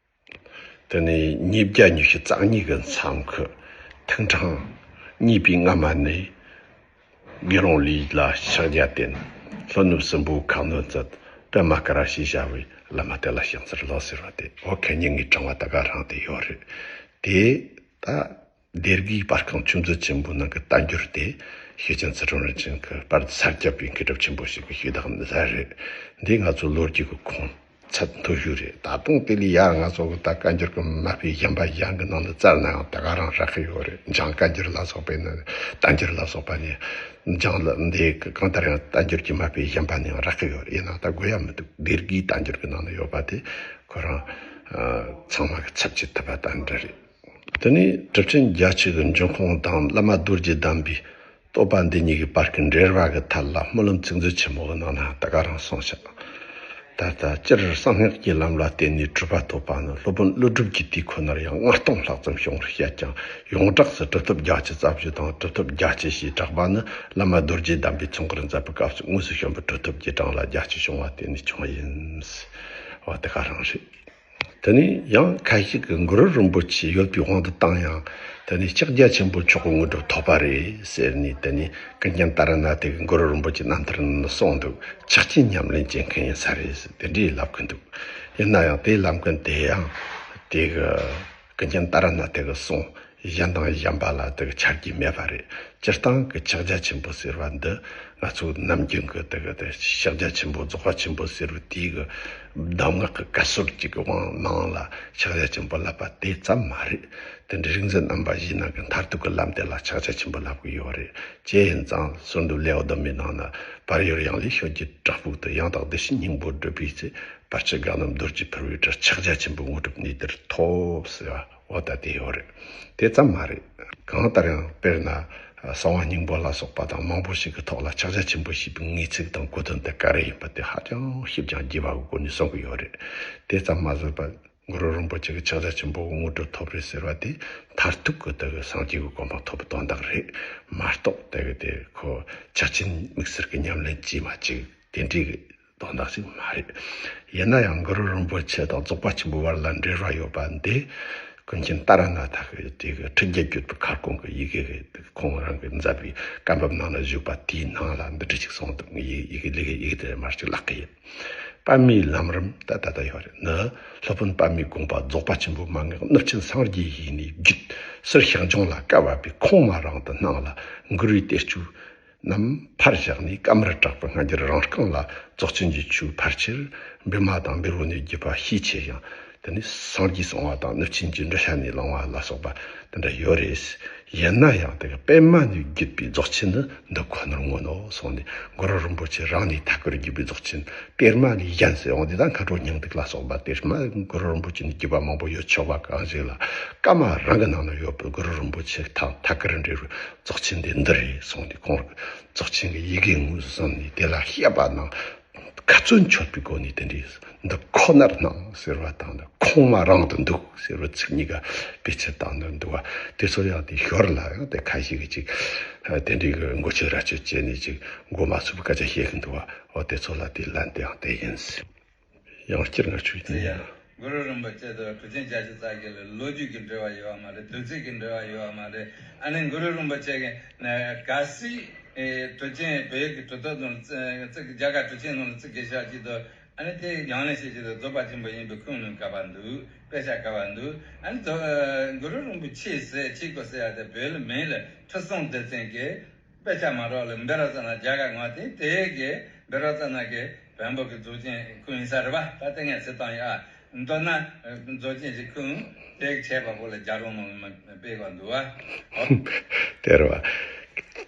དེ་ནས་ཉིས་བརྒྱ་ཉི་ཤུ་རྩ་གཉིས་གི་མཚམས་ཁུ། ཐུན་ཕྲེང་གཉིས་པའི་སྔ་མ་ནས། དགེ་སློང་ལུས་ལ་ཕྱག་རྒྱ་བསྟན། ལྷོ་ནུབ་སྲིན་པོའི་ཁ་གནོན་མཛད། པདྨ་ཀ་ར་ཞེས་བྱ་བའི་བླ་མ་དེ་ལ་ཕྱག་འཚལ་ལོ་ཟེར་བ་དེ། འོ་ཁ་ཉིན་ངའི་དྲང་བ་ད་ག་རང་དེ་ཡོད་རེད། དེ་ད་སྡེ་དགེའི་པར་ཁང་ཆུ་མཛོད་ཆེན་པོའི་ནང་གི་བསྟན་འགྱུར་དེ་ཤེས་ཅན་ཚུལ་ཁྲིམས་རིན་ཆེན་གྱི་པར་གསར་རྒྱབ་པའི་མཁས་གྲུབ་ཆེན་པོ་ཞིག་གི་ཞུས་དག་མཛད་རེད། འདི་ང་ཚོའི་ལོ་རྒྱུས་ཀྱི་ཁུངས་ཚད་མཐོ་ཤོས་རེད། ད་དུང་དེ་ལས་ཡར་ང་ཚོ་གི་ད་བཀའ་འགྱུར་གྱི་མ་དཔེ་གཞན་པ་གཞན་གྱི་ནང་དུ་བཙལ་ན་ཡང་ད་ག་རང་རག་གི་ཡོད་རེད། འཇང་བཀའ་འགྱུར་ལ་སོགས་པའི་ནི། བསྟན་འགྱུར་ལ་སོགས་པ་ནི། འཇང་ལ་འདི་གང་ལྟར་ཡང་བསྟན་འགྱུར་གྱི་མ་དཔེ་གཞན་པ་ནི་ཡང་རག་གི་ཡོད་རེད། ཡིན་ནའང་ད་དགོས་ཡ་མི་འདུག་སྡེ་དགེའི་བསྟན་འགྱུར་གྱི་ནང་ན་ཡོད་པ་དེ་ཁོ་རང་ཨ་ཚང་མ་གི་ཚབ་བྱེད་ཐུབ་པ་དང་འདྲ་རེད། དེ་ནས་གྲུབ་ཆེན་རྒྱ་ཆེ་གི་འབྱུང་ཁུངས་དང་བླ་མ་རྡོ་རྗེ་གདན་པའི་བསྟོད་པ་འདི་གཉིས་ཀྱི་བར་གྱི་འབྲེལ་བ་གི་ཐད་ལ་སྨོན་ལམ་ཚིག་མཛོད་ཆེན་མོ་གི་ནང་ན་ད་ག་རང་གསུངས་ཤག་ད་ལྟ་སྤྱིར་གསང་སྔགས་ཀྱི་ལམ་ལ་བརྟེན་ནས་གྲུབ་པ་ཐོབ་པ་ནི་སློབ་དཔོན་ཀླུ་སྒྲུབ་ཀྱི་དུས་ཁོ་ནར་ཡང་ལྔ་སྟོང་ལྷག་ཙམ་བྱུང་བར་བཤད་ཀྱང་། ཡོངས་གྲགས་སུ་གྲུབ་ཐོབ་རྒྱ་ཆེ་རྩ་བཞི་དང་། གྲུབ་ཐོབ་རྒྱ་ཆེ་ཞེས་གྲགས་པ་ནི་བླ་མ་རྡོ་རྗེ་གདན་པས་ཚོང་དཀར་མཛད་པའི་སྐབས་སུ་དངོས་སུ་བྱོན་པའི་གྲུབ་ཐོབ་ཀྱི་གྲངས་ལ་རྒྱ་ཆེ་བྱུང་བ་དེ་ནས་བྱུང་བ་ཡིན། འོ་དེ་ག་རང་རེད། དེ་ནས་ཡང་ཁ་ཤས་ཀྱིས་གུ་རུ་རིན་པོ་ཆེ་ཡོད་པའི་དབང་དུ་བཏང་ཡང་། དེ་ནས་ཕྱག་རྒྱ་ཆེན་པོ་མཆོག་གི་དངོས་གྲུབ་ཐོབ་པ་རེད་ཟེར་ནས། དེ་ནས་ཀུན་མཁྱེན་ཏཱ་ར་ནཱ་ཐས་ཀྱིས་གུ་རུ་རིན་པོ་ཆེའི་རྣམ་ཐར་ནང་གསུངས་འདུག་ཕྱག་ཆེན་ཉམས་ལེན་བྱེད་མཁན་ཡིན་ས་རེད་ཟེར་དེ་འདྲའི་ལབ་ཀྱི་འདུག་ཡིན་ན་ཡང་དེའི་ལམ་ཀུན་དེ་ཡང་དེ་གི་ཀུན་མཁྱེན་ཏཱ་ར་ནཱ་ཐས་ཀྱི་གསུང་གཞན་དང་གཞན་པ་ལ་དེ་གི་ཆ་རྒྱུས་མེད་པ་རེད། སྤྱིར་བཏང་གི་ཕྱག་རྒྱ་ཆེན་པོ་ཟེར་བ་འདི་ང་ཚོ་ནམ་རྒྱུན་གྱི་དེ་གི་དེ་ཕྱག་རྒྱ་ཆེན་པོ་རྫོགས་པ་ཆེན་པོ་ཟེར་བའི་དེའི་གི་གདམས་ངག་གི་བཀའ་སྲོལ་གཅིག་གི་དབང་ནང་ལ་ཕྱག་རྒྱ་ཆེན་པོ་ལབ་པ་དེ་ཙམ་མ་རེད། དེ་འདྲའི་རིག་འཛིན་རྣམ་པ་བཞིའི་ནང་གི་མཐར་ཐུག་གི་ལམ་དེ་ལ་ཕྱག་རྒྱ་ཆེན་པོ་ལབ་ཀྱི་ཡོད་རེད། ཅི་ཡིན་ཙང་གསོལ་འདེབས་ལེའུ་བདུན་མའི་ནང་ན། བར་ཡོད་ཡང་ལེ་ཤོད་ཀྱི་བྲག་ཕུག་ཏུ། ཡང་དག་བདེ་གཤེགས་སྙིང་པོ་བགྲོད་པའི་ཚེ། བར་ཆད་དགག་རྣམས་རྡོ་རྗེ་ཕུར་བུའི་གྲལ། ཕྱག་རྒྱ་ཆེན་པོའི་དངོས་གྲུབ་ནུས་མཐར་ཐོབ་ཟེར་བ་འོ་ད་དེ་ཡོད་རེད། དེ་ཙམ་མ་རེད། གང་ལྟར་ཡང་དཔེར་ན་གསང་བ་སྙིང་པོ་ལ་སོགས་པ་དང་མང་པོ་ཞིག་གི་ཐོག་ལ་ཕྱག་རྒྱ་ཆེན་པོ་ཞེས་པའི་ངེས་ཚིག་དང་གོ་དོན་དེ་ག་རེ་ཡིན་པ་དེ་ཧ་ཅང་ཞིབ་ཅིང་རྒྱས་པ་གི་སྒོ་ནས་གསུང་གི་ཡོད་རེད། དེ་ཙམ་མ་ཟད་པ། གུ་རུ་རིན་པོ་ཆེ་གི་ཕྱག་རྒྱ་ཆེན་པོ་གི་དངོས་གྲུབ་ཐོབ་རེད་ཟེར་བ་དེ་མཐར་ཐུག་གི་དེ་གི་སངས་རྒྱས་ཀྱི་གོ་འཕང་ཐོབ་པའི་དོན་དག་རེད་མ་གཏོགས། དེ་གི་དེ་ཁོ་ཕྱག་ཆེན་དམིགས་བསལ་གྱི་ཉམས་ལེན་བྱས་མ་བྱས་དེ་འདྲའི་གི་དོན་དག་ཅིག་མ་རེད། ཡིན་ན་ཡང་གུ་རུ་རིན་པོ་ཆེ་དང་རྫོགས་པ་ཆེན་པོའི་བར་ལ་འབྲེལ་བ་ཡོད་པ་འདི་ཀུན་མཁྱེན་ཏཱ་ར་ནཱ་ཐ་གི་དེ་གི་ཁྲི་བརྒྱད་བརྗོད་པའི་ཁ་སྐོང་གི་ཡི་གེ་གི་ཁོང་རང་གིས་མཛད་པའི་བཀའ་འབུམ་ནང་ལ་བཞུགས་པ་དེའི་ནང་ལ་འདི་འདྲ་ཅིག་གསུངས་འདུག་ངས་ཡི་གེ་ལས་ཀའི་ཡི་གེ་དེ་མར་ཅིག་བཀླག་གི་ཡིན། པདྨའི་ལམ་རིམ་ད་ད་ལྟ་ཡོད་རེད། ནི་སློབ་དཔོན་པདྨའི་དགོངས་པ་རྫོགས་པ་ཆེན་པོའི་མན་ངག་གནུབས་ཆེན་སངས་རྒྱས་ཡིས་ནི་བརྒྱུད། ཟུར་ཞག་འབྱུང་ལ་བསྐལ་བ་པའི་ཁོངས་མ་རིང་དུ་སྣང་ལ་གུ་རུའི་གཏེར་ཆོས་རྣམས་ཕར་བཞག་ནས། བཀའ་མར་གྲགས་པའི་སྔ་འགྱུར་རང་རྐང་ལ། རྫོགས་ཆེན་གྱི་ཆོས་ཕལ་ཆེར་བི་མ་དང་བཻ་རོ་ཎའི་བརྒྱུད་པ་ཤས་ཆེ་ཞིང་། དེ་ནས་སངས་རྒྱས་གསང་བ་དང་གནུབས་ཆེན་གྱི་འགྲེལ་བཤད་ནས་བླངས་པ་ལ་སོགས་པ་དེ་འདྲ་ཡོད་རེད། ཡིན་ན་ཡང་དེ་གི་པདྨ་ནས་བརྒྱུད་པའི་རྫོགས་ཆེན་ནི་འདི་ཁོ་ནར་མངོན་ནོ་གསུངས་ནས། གུ་རུ་རིན་པོ་ཆེ་རང་ནས་ཐད་ཀར་བརྒྱུད་པའི་རྫོགས་ཆེན། གཏེར་མ་ལས་གཞན་ཟེར་འོང་དེ་དག་མཁའ་འགྲོ་སྙིང་ཐིག་ལ་སོགས་པ་གཏེར་མ་གུ་རུ་རིན་པོ་ཆེ་ནས་བརྒྱུད་པ་མང་པོ་ཡོད་ཆོག་པ་གང་ཞིག་ལ། བཀའ་མ་རང་གི་ནང་ན་ཡོད་པའི་གུ་རུ་རིན་པོ་ཆེ་ཐད་ཐད་ཀར་འབྲེལ་བའི་རྫོགས་ཆེན་དེ་འདི་རེད་གསུངས་ནས། ཁོང་རྫོགས་ཆེན་གྱི་ཡི་གེ་ངོས་སུ་བཟུང་ནས་དེ་ལ་བཤད་པ་ན། ཁ་ཚོན་ཆོད་པའི་སྒོ་ནས་དེ་འདྲའི་འདི་ཁོ་ནར་སྣང་ཟེར་བ་དང་། འདི་ཁོངས་མ་རིང་དུ་འདུག་ཟེར་བའི་ཚིག་གཉིས་ཀ་བེད་སྤྱོད་བཏང་ནས་འདུག་བ། དེ་ཚོ་ཡང་དེ་ཞོར་ལ་ཡང་དེ་ཁ་ཤས་ཀྱིས་ཅིག་དེ་འདྲའི་གི་མགོ་ཆོད་ར་ཆོད་བྱས་ནས་ཅིག་མགོ་མ་ཚོས་པའི་སྐད་ཆ་བཤད་གི་འདུག་བ། འོ་དེ་ཚོ་ལ་དེའི་ལན་དེའང་དེ་ཡིན། ཡང་བསྐྱར་ང་ཆོས་ཀྱི་ཡིན། གུ་རུ་རིན་པོ་ཆེ་དང་གྲུབ་ཆེན་རྒྱལ་སྲས་རྩ་རྒྱུད་ལ་ལོ་རྒྱུས་ཀྱི་འབྲེལ་བ་ཡོད་བ་མ་རེད། དུས་ཚིགས་ཀྱི་འབྲེལ་བ་ཡོད་བ་མ་རེད། ཨ་ནི་གུ་རུ་རིན་པོ་ཆེ་གི་ན་གལ་སྲིད་ཨེ་གྲུབ་ཆེན་བོད་ཀྱི་གྲུབ་ཐོབ་ནང་ལ་ཙི་ཙི་རྒྱ་གར་གྲུབ་ཆེན་ནང་ལ་ཙི་གེ་ཤ་ཅིག་དང་། ཨ་ནི་དེ་ཉམས་ལེན་བྱེད་ཀྱི་དང་རྫོགས་པ་ཆེན་པོ་ཡིན་པའི་ཁུངས་ནི་ག་པར་འདུག་དཔེ་ཆ་ག་པར་འདུག་ཨ་ནི་རྫོགས་གུ་རུ་རིན་པོ་ཆེ་ཟེར་ཆེ་གོ་ཟེར་ཡ་དེ་བོད་ལ་མིང་ལ་ཁྲི་སྲོང་ལྡེ་བཙན་གྱི་དཔེ་ཆ་མ་རོགས་ལ་འབེ་ར་ཙ་ན་རྒྱ་གར་ངོ་དེ་དེ་གི་འབེ་ར་ཙ་ན་གི་བོན་པོ་གི་རྫོགས་ཆེན་ཁུངས་ཡིན་ས་རེད་པ། ད་ལྟ་ངས་ཟེར་བཏང་ཡ། མདོར་ན་རྫོགས་ཆེན་ཞིག་ཁུངས་དེ་ཆད་པ་པོ་ལ་རྒྱ་རོང་ནང་ལ་དཔེ་ག་འདུག་བ། དེ་རེད་བ།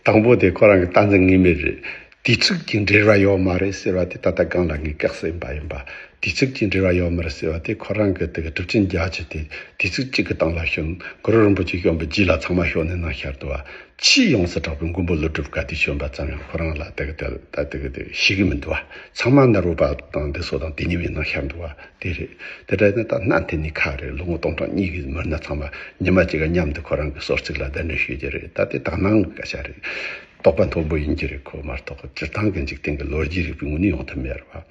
དང་པོ་དེ་ཁོ་རང་གི་ལྟ་ཚུལ་ངེས་མེད་རེད། དུས་ཚིགས་ཀྱི་འབྲེལ་བ་ཡོད་མ་རེད་ཟེར་བ་དེ་ད་ལྟ་གང་ལ་ངས་བཀག་ཟིན་པ་ཡིན་པ། དུས་ཚིགས་ཀྱི་འབྲེལ་བ་ཡོད་མ་རེད་ཟེར་བ་དེ་ཁོ་རང་གི་དེ་གི་གྲུབ་ཆེན་རྒྱ་ཆེ་དེ་དུས་ཚིགས་གཅིག་གི་སྟེང་ལ་བྱོན། གུ་རུ་རིན་པོ་ཆེ་བྱོན་པའི་རྗེས་ལ་ཚང་མ་བྱོན་ནས་ནང་ཤར་འདུག་བ། ཆེས་ཡོངས་སུ་གྲགས་པའི་མགོན་པོ་ཀླུ་སྒྲུབ་བཀའ་དྲིན་བྱོན་པ་ཙམ་ཡང་ཁོ་རང་ལ་དེ་གི་དེ་ད་དེ་གི་དེ་ཤེས་གི་མི་འདུག་བ། ཚང་མ་ནཱ་རོ་པ་དང་འདི་ཚོ་དང་དེ་ཉིན་མའི་ནང་ཤར་འདུག་བ། དེ་རེད། དེ་འདྲ་ཡིན་ན་ད་གནའ་དེ་ནས་ཁ་རེད། ལོ་ངོ་སྟོང་ཕྲག་གཉིས་ཀྱི་མི་སྣ་ཚང་མ་ཉི་མ་གཅིག་ག་མཉམ་དུ་ཁོ་རང་གི་སོར་ཚིགས་ལ་གདན་འདྲེན་ཞུས་ཀྱི་རེད། ད་དེ་དག་སྣང་གི་སྐད་ཆ་རེད། དོགས་པ་མཐོན་པོ་ཡིན་གྱི་རེད། ཁོ་མ་གཏོགས་སྤྱིར་བཏང་གི་འཇིག་རྟེན་གྱི་ལོ་རྒྱུས་རིག་པའི་ངོས་ནས་ཡོང་ཐུབ་མེད་རེད་བ།